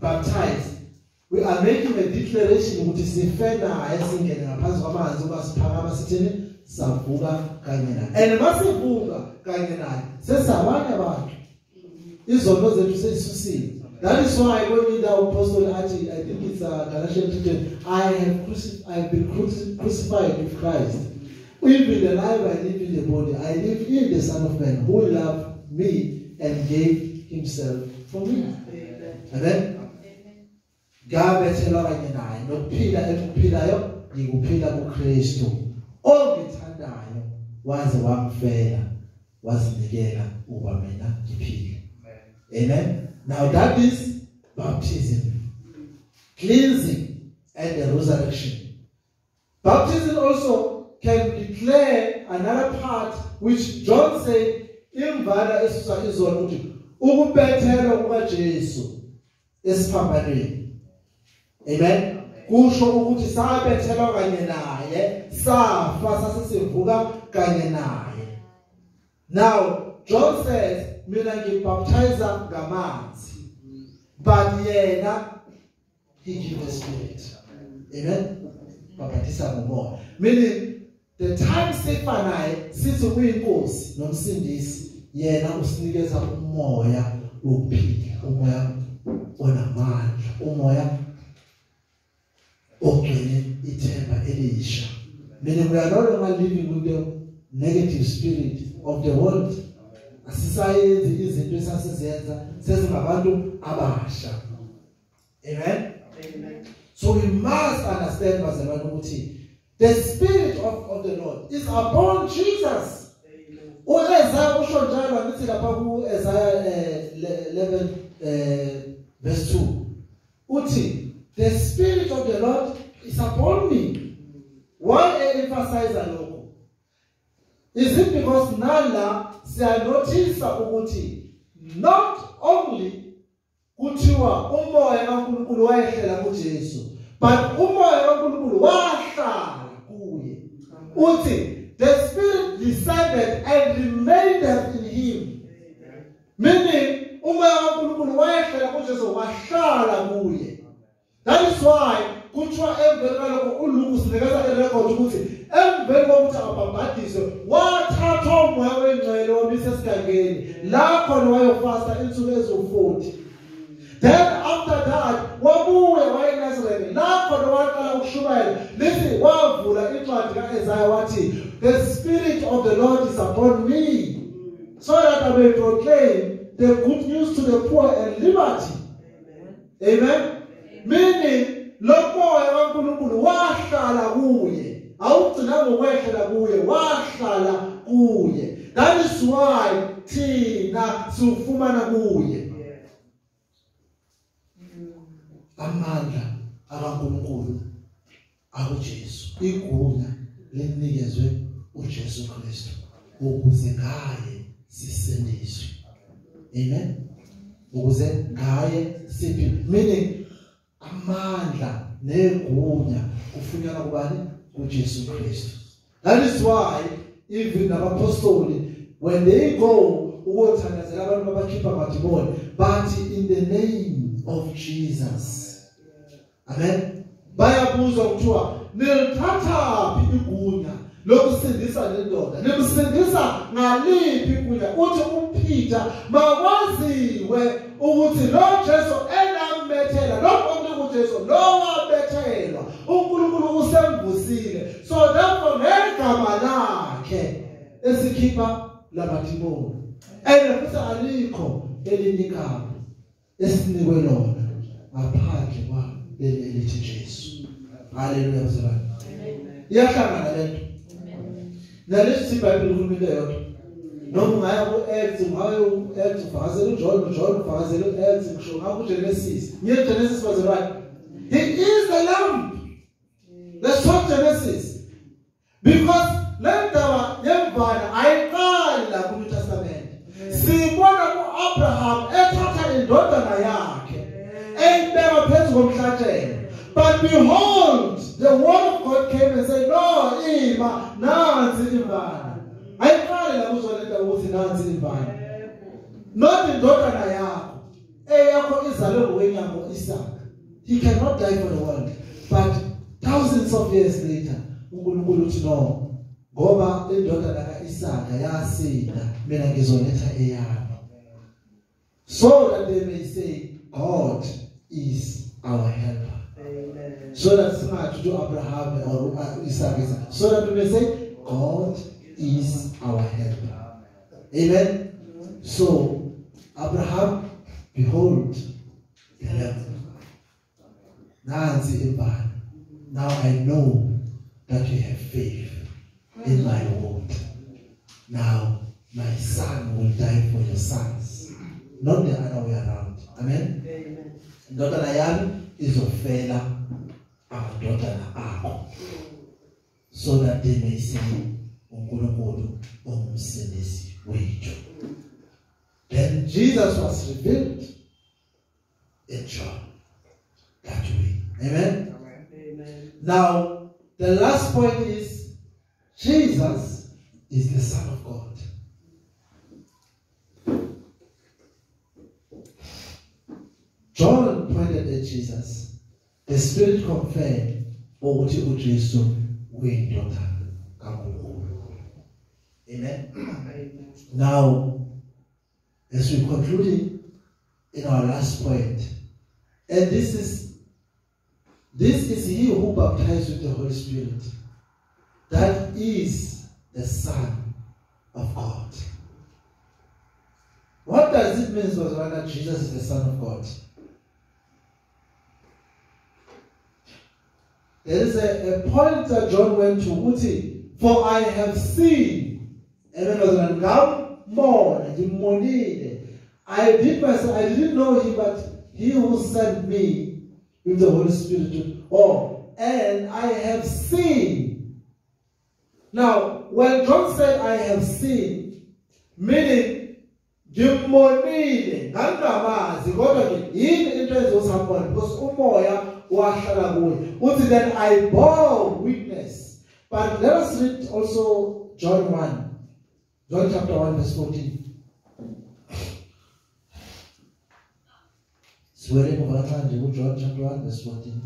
baptize, we are making a declaration ukuthi sife naye singene ngaphansi kwamanzi, uma siphakama sithini savuka kanye naye. And masivuka kanye naye sesabanye abantu, izono zethu sesisusiwe. That is why when the apostle athi, I think it's Galatians 2:10, I have been crucified with Christ. Even the life I live in the body, I live in the Son of Man who loved me and gave himself for me. Amen. Ngabethelwa kanye naye, nokuphila engikuphilayo ngikuphila kuKristu ongithandayo waze wamfela wazinikela ukuba mina ngiphile. Amen. Now that is baptism, cleansing and the resurrection. Baptism also can declare another part which John said imvana esusa izono, ukuthi ukubethelwa kukaJesu esiphambanweni. Amen. Kusho ukuthi sabethelwa kanye naye, safa sasesivuka kanye naye. Now John says mina ngibaptize ngamanzi, but yena he gives the Spirit. Amen. Baptisa ngomoya, meaning the time sifa naye sithi uyinkosi nomsindisi, yena usinikeza umoya wokuphila, umoya onamandla, umoya ogcwele ithemba elisha. Meaning we are no longer living with the negative spirit of the world. Asisayenzi izinto esasizenza, sesingabantu abasha. Amen. Amen. So we must understand bazalwane ukuthi the Spirit of the Lord is upon Jesus. U-Isaiah usho njalo, angithi lapha ku-Isaiah 11 verse 2 uthi the Spirit of the Lord is upon me. Why emphasize lokho? Is it because nala siyanothisa ukuthi not only kuthiwa umoya kaNkulunkulu wayehlela kuJesu, but umoya kaNkulunkulu wahlala kuye. Uthi the Spirit descended and remained in him. Meaning umoya kaNkulunkulu wayehlela kuJesu wahlala kuye. That is why kuthiwa emveni kwalokho uLuke usinikeza irecord ukuthi emveni kokuthi abhabhadiswe wathathwa umoya oyingcwele wamisa esigangeni la khona wayofasta insuku eziwu-40. Then after that wabuya waye eNazareth la khona waqala ukushumayela. Listen, wavula incwadi kaIsaiah wathi the Spirit of the Lord is upon me so that I may proclaim the good news to the poor and liberty. Amen. Meaning lo moya kaNkulunkulu wahlala kuye, awugcina ngokwehlela kuye, wahlala kuye. That is why thina siwufumana kuye amandla akaNkulunkulu akuJesu, igunya linikezwe uJesu Kristu ukuze ngaye sisindiswe. Amen. Ukuze ngaye siphile, meaning amandla negunya kufunyanwa kubani? kuJesu Kristu. That is why even abapostoli when they go ukuyothandazela abantu abakhipha amadimoni bathi in the name of Jesus. Amen. Bayabuzwa kuthiwa nilithathaphi igunya lokusindisa le ndoda, nimsindisa ngaliphi igunya? Uthi uPeter makwaziwe ukuthi lo Jesu enambethela, lo onke uJesu lo wabethelwa, uNkulunkulu usemvusile. So therefore Sesikhipha lamadimoni. And futhi alikho elinye igama esinikwe lona ngaphandle kwaleli elithi Jesu. Haleluya bazalwane. Iyahlangana lento. Nalesi iBhayibheli likhuluma into eyodwa. Noma ungaya ku-Acts, ungaya ku-Acts ufakazela uJohn, uJohn ufakazela u-Acts, ngisho ngakho uGenesis. Ngiye Genesis bazalwane. He is the lamb. Let's talk Genesis. Because le ndaba yemvana ayiqali la ku-New Testament. Sibona ku-Abraham ethatha indodana yakhe eyibeka phezu komhlatshelo. But behold, the word of God came and said, no, ima, nansi imvana. Ayiqali la kuzo le ndaba ukuthi nansi imvana. Not indodana yakho, eyakho izalwe ngokwenyama uIsaka. He cannot die for the world. But thousands of years later, uNkulunkulu uthi no, ngoba indodana kaIsaka yasinda, mina ngizoletha eyami. So that they may say, God is our helper. Amen. So that singathi to Abraham or Isaac, so that we may say, God is our helper. Amen. So, Abraham, behold the lamb. Nansi imvana. Now I know that you have faith in my word. Now my son will die for your sons, not the other way around. Amen. Amen. Indodana yami izofela amadodana akho, so that they may say uNkulunkulu ungumsindisi wethu. Then Jesus was revealed in John that way. Amen. Amen. Now, the last point is Jesus is the Son of God. John pointed at Jesus. The Spirit confirmed ukuthi uJesu uyindodana kaNkulunkulu. Amen. Amen. Now, as we conclude in our last point, and this is he who baptized with the Holy Spirit. That is the Son of God. What does it mean, that Jesus is the Son of God? There is a point that John went to, uthi, for I have seen. I did myself, I didn't know him, but he who sent me with the Holy Spirit. Oh, and I have seen. Now, when John said, I have seen, meaning, ngimbonile, ngangingamazi, kodwa ke yini into ezosambona, because umoya wahlala kuye. Uthi then I bore witness. But let us read also John 1. John chapter 1 verse 14. Siwele ngoba John chapter 1 verse 14.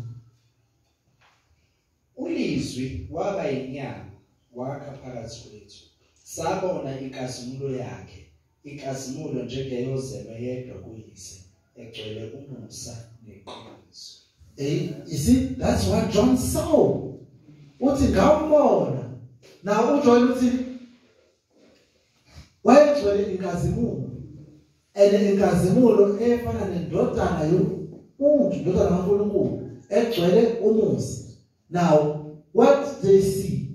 Ulizwi waba yinyama wakha phakathi kwethu. Sabona inkazimulo yakhe, inkazimulo njengeyozelwe yedwa kuyise, egcwele umusa neqiniso. You see, that's what John saw. Uthi ngambona. Now uJohn uthi wayegcwele inkazimulo. And inkazimulo efana nendodana yomuntu, indodana kaNkulunkulu, egcwele umusa. Now, what they see,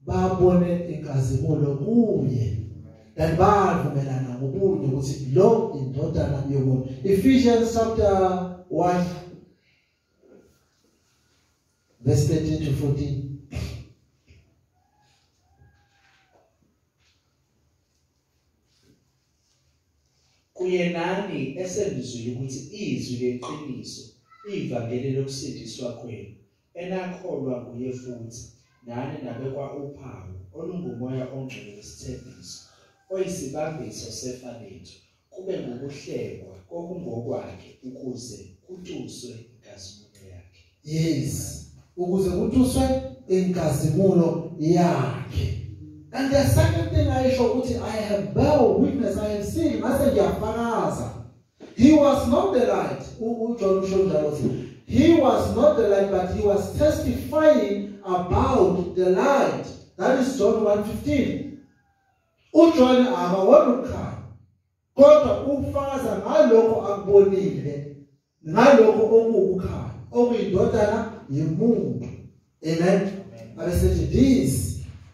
babone inkazimulo kuye. Then bavumelana ngobunye ukuthi lo indodana yomuntu. Ephesians chapter 1 verse 13 to 14. Kuye nani esenizwile ukuthi izwi leqiniso ivangeli lokusindiswa kwenu enakholwa nguye futhi nani nabekwa uphawu olungumoya ongcwele wesithembiso oyisibambiso sefa lethu kube ngukuhlekwa kokungokwakhe ukuze kutuswe inkazimulo yakhe. Yes, ukuze kutuswe inkazimulo yakhe. And the second thing I show ukuthi I have bear witness, I have seen, ngase ngiyafakaza. He was not the light. uJohn usho njalo uthi he was not the light, but he was testifying about the light. That is John 1:15. uJohn akawona ukukhanya kodwa ufakaza ngalokho akubonile ngalokho okuwukukhanya okuyindodana yomuntu. Amen. Abesethi this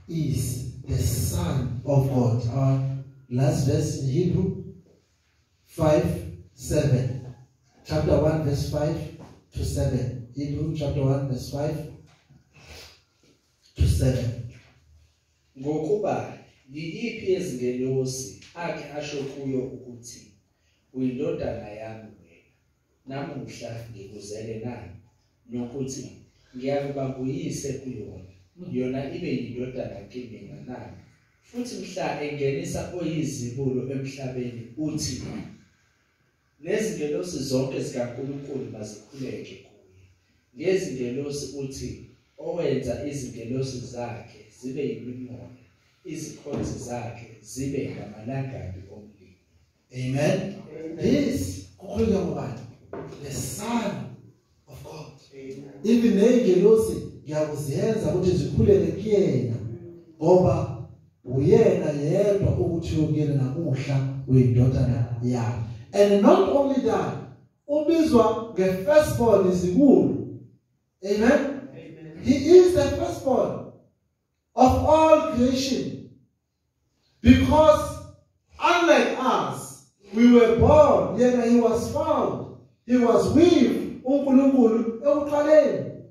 is the Son of God. Our last verse in Hebrew 5:7. Chapter 1 verse 5 to 7. Hebrew chapter 1 verse 5 to 7. Ngokuba yiyiphi yezingelosi ake asho kuyo ukuthi uyindodana yami wena, namuhla ngikuzele na, nokuthi ngiyakuba nguyise kuyona, yona ibe yindodana kimina na? Futhi mhla engenisa oyizibulo emhlabeni uthi nezingelosi zonke zikaNkulunkulu mazikhuleke kuye. Ngezingelosi uthi owenza izingelosi zakhe zibe yimimoya, izikhonzi zakhe zibe ngamalangabi omlilo. Amen. This kukhulunywa ngobani? The Son of God. Amen. Even neyingelosi ngiyakuziyenza ukuthi zikhuleke kuyena, ngoba uyena yedwa ukuthi uyena namuhla uyindodana yakhe. And not only that, ubizwa nge-firstborn izibulo. Amen. Amen. He is the firstborn of all creation, because unlike us, we were born, yena he was found, he was with uNkulunkulu ekuqaleni.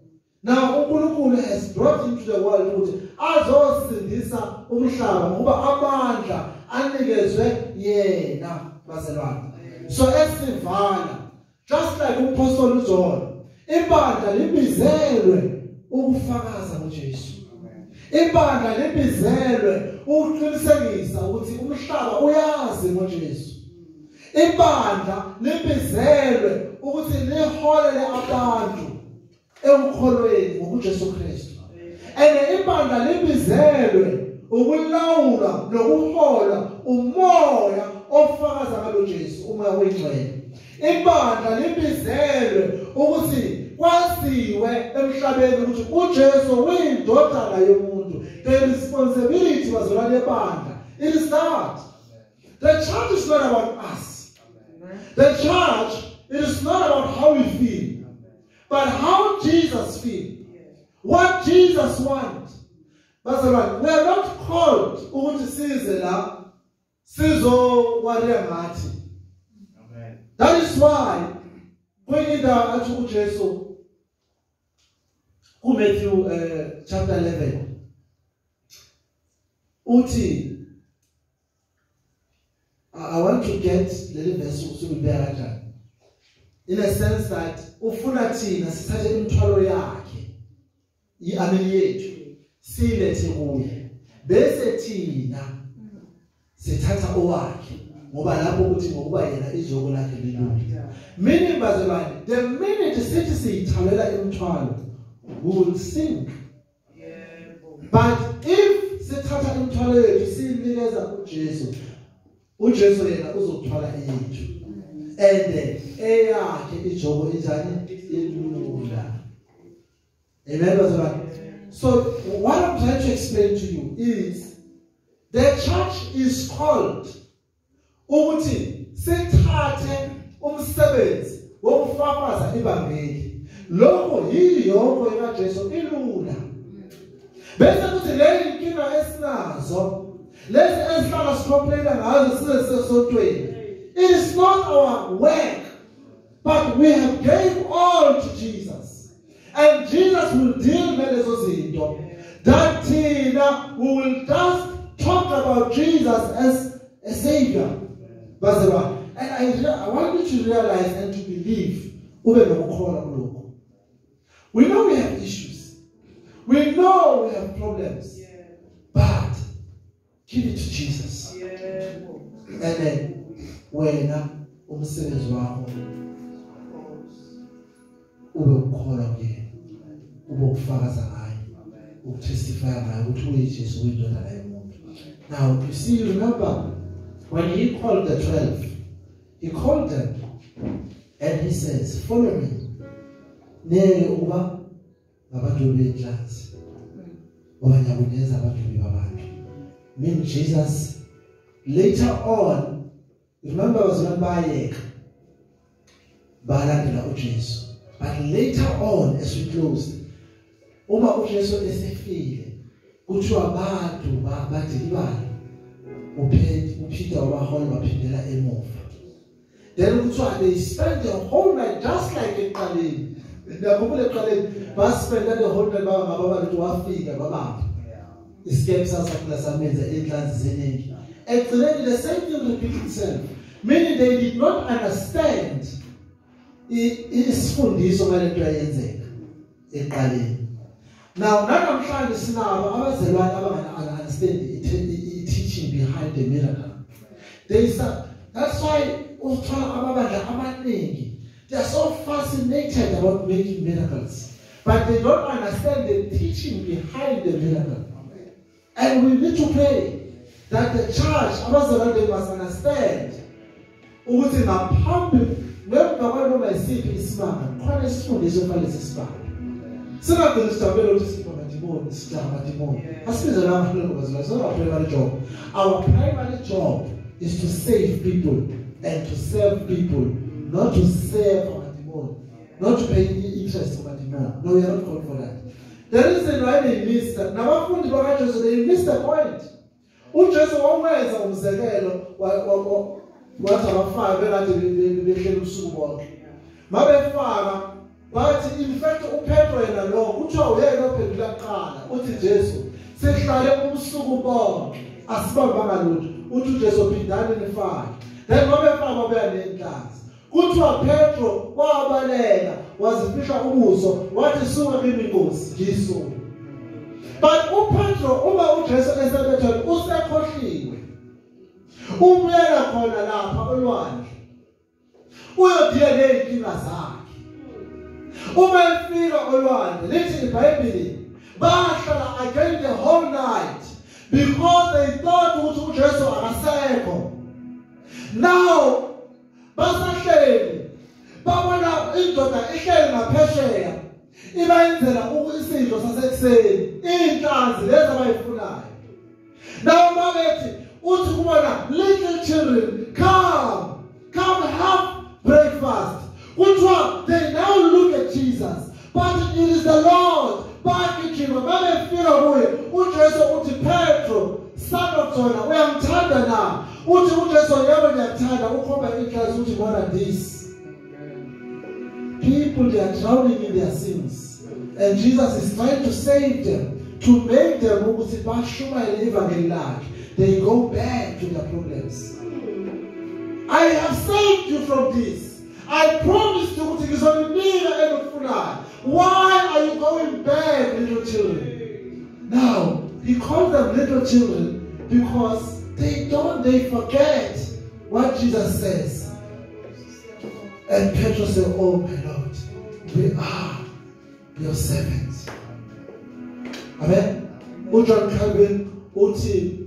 Now uNkulunkulu has brought him to the world ukuthi azosindisa umhlaba, ngoba amandla anikezwe yena bazalwane. So esivala, just like umpostoli uJohn, ibandla libizelwe ukufakaza ngoJesu. Ibandla libizelwe ukuqinisekisa ukuthi umhlaba uyazi ngoJesu. Ibandla libizelwe ukuthi liholele abantu ekukholweni ngokuJesu Kristu. And ibandla libizelwe ukulawula nokuhola umoya ofakaza ngalo Jesu, umoya oyingcwele. Ibandla libizelwe ukuthi kwaziwe emhlabeni ukuthi uJesu uyindodana yomuntu. The responsibility bazalwane ebandla, it is that the church is not about us. The church, it is not about how we feel, but how Jesus feels, what Jesus wants. Bazalwane, we are not called ukuthi size la sizowaria ngathi. Amen. That is why kwenye indawo athi uJesu ku Matthew chapter 11 uthi, I want to get leli verse usubeka kanjani, in a sense that ufuna thina sithathe imithwalo yakhe, iameli yethu silethe kuye, bese thina sithatha owakhe, ngoba lapho ukuthi ngokuba yena ijoko lakhe lilula. Meaning bazalwane, the minute sithi siyithalela imithwalo, we will sink. But if sithatha imithwalo yethu siyinikeza uJesu, uJesu yena uzokuthwala eyethu, and eyakhe ijoko injani? Ilula. Amen bazalwane. So what I'm trying to explain to you is the church is called ukuthi sithathe umsebenzi wokufafaza ivangeli. Lokho yiyoko ekaJesu ilula. Bese kuthi le inkinga esinazo, lezi esihlala sicomplaina ngazo size sesontweni, it is not our work, but we have gave all to Jesus, and Jesus will deal nalezo zinto. That thina we will just talk about Jesus as a savior. Bazalwane, and I want you to realize and to believe, ube nokukholwa kulokho. We know we have issues, we know we have problems, but give it to Jesus. And then wena umsebenzi wakho ube ukukholwa kuyena, ube ukufakaza ngaye, ukutestify ngaye ukuthi uyiJesu, uyindodana yomuntu. Now you see, you remember when he called the 12, he called them and he says, follow me. Neke ukuba ngabantu benhlanzi, ngoba ngiyakunenza abantu babantu. Mean Jesus Later on, remember bazalwane bayeka balandela uJesu. But later on, as we closed, uma uJesu esefile, kuthiwa abantu badilibala, uPeter wabahola baphindela emuva. Then kuthiwa they spent the whole night just like eqaleni. Ngiyakhumbula eqaleni baspenda the whole night baba wafika babapha. Isikepe sasakula samenza inhlanzi ziningi. Ekugcineni the same thing repeat itself. Meaning they did not understand isifundiso ngalento ayenzeka eqaleni. Now namhlanje sinabo abazelwane abangana understand the teaching behind the miracle. They that's why uthola amabandla amaningi, they are so fascinated about making miracles, but they don't understand the teaching behind the miracle. And we need to pray that the church abazelwane, they must understand ukuthi ngaphambi ngemva kwanoma isiphi isimanga khona isifundiso fanele sisibambe. Singagcini sijabulele ukuthi sipha amadimoni, sidla amadimoni. Asibize la ngalokho bazalwane, so our primary job. Our primary job is to save people and to serve people, not to serve amadimoni, not to pay interest to amadimoni. No, we are not called for that. The reason why they missed that, nabafundi bakaJesu, they missed the point. uJesu wawenza umzekelo wathi abafaka bekade behleli usuku bonke. Mabefaka bathi in fact uPetro yena lo kuthiwa uyena ophendula kuqala, uthi Jesu sihlale ubusuku bonke asibambanga lutho. Uthi uJesu phindani nifake. Then mabefaka babuya nenhlanzi. Kuthiwa Petro wabaleka wazifihla ubuso wathi suka kimi Nkosi ngisoni. But uPetro uma uJesu esebethwe usekhohliwe, ubuyela khona lapha olwandle uyodiya nezinkinga zakhe. Uma efika olwandle, lithi iBhayibheli bahlala again the whole night because they thought ukuthi uJesu akasekho. Now basahleli babona indoda ihleli ngaphesheya ibayenzela isidlo sasekuseni, inhlanzi lezi abayifunayo. Now mabethi uthi kubona, little children, come have breakfast. Kuthiwa they now look at Jesus, but it is the Lord. Bagijima babefika kuye, uJesu uthi Petro, son of Jonah, uyamthanda na? Uthi uJesu yebo ngiyakuthanda. Ukhomba inhlanzi uthi bona this. People, they are drowning in their sins, and Jesus is trying to save them, to make them ukuthi bashumayele ivangeli lakhe. They go back to their problems. I have saved you from this. I promised you ukuthi ngizoninika enikufunayo. Why are you going back, little children? Now, he calls them little children because they forget what Jesus says. And Petro said, oh my Lord, we are your servants. Amen. uJohn Calvin uthi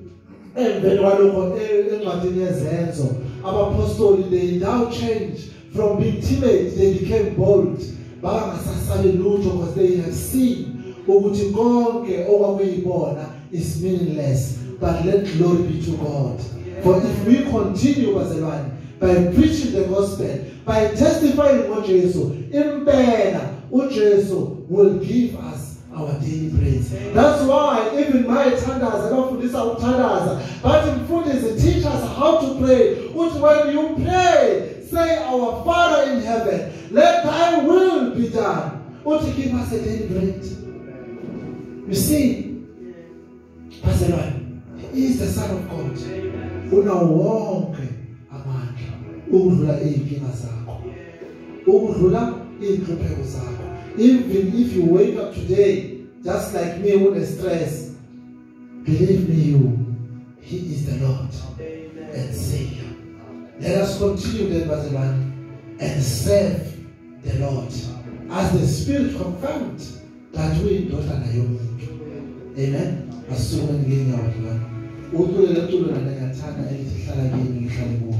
emveni kwalokho encwadini yeZenzo, abapostoli, they now changed from being timid, they became bold. Bangasasabi lutho because they have seen ukuthi konke okwakuyibona is meaningless, but let glory be to God. For if we continue bazalwane by preaching the gospel, by testifying ngoJesu, impela uJesu will give us our daily bread. That's why even my thandaza, abafundisa ukuthandaza, but mfundisi, teach us how to pray. Uthi when you pray, say, our Father in heaven, let thy will be done. Uthi give us a daily bread. You see, bazalwane, he is the Son of God. Unawo wonke amandla ukudlula izinkinga zakho, ukudlula inhlupheko zakho. Even if you wake up today just like me with the stress, believe me you, he is the Lord and Savior. Let us continue then, bazalwane, and serve the Lord as the Spirit confirmed that we indodana yomuntu. Amen. Asukumeni ngenyawo bazalwane. Ucule leculo lana ngiyathanda elithi hlala kimi ngihlale kuwe.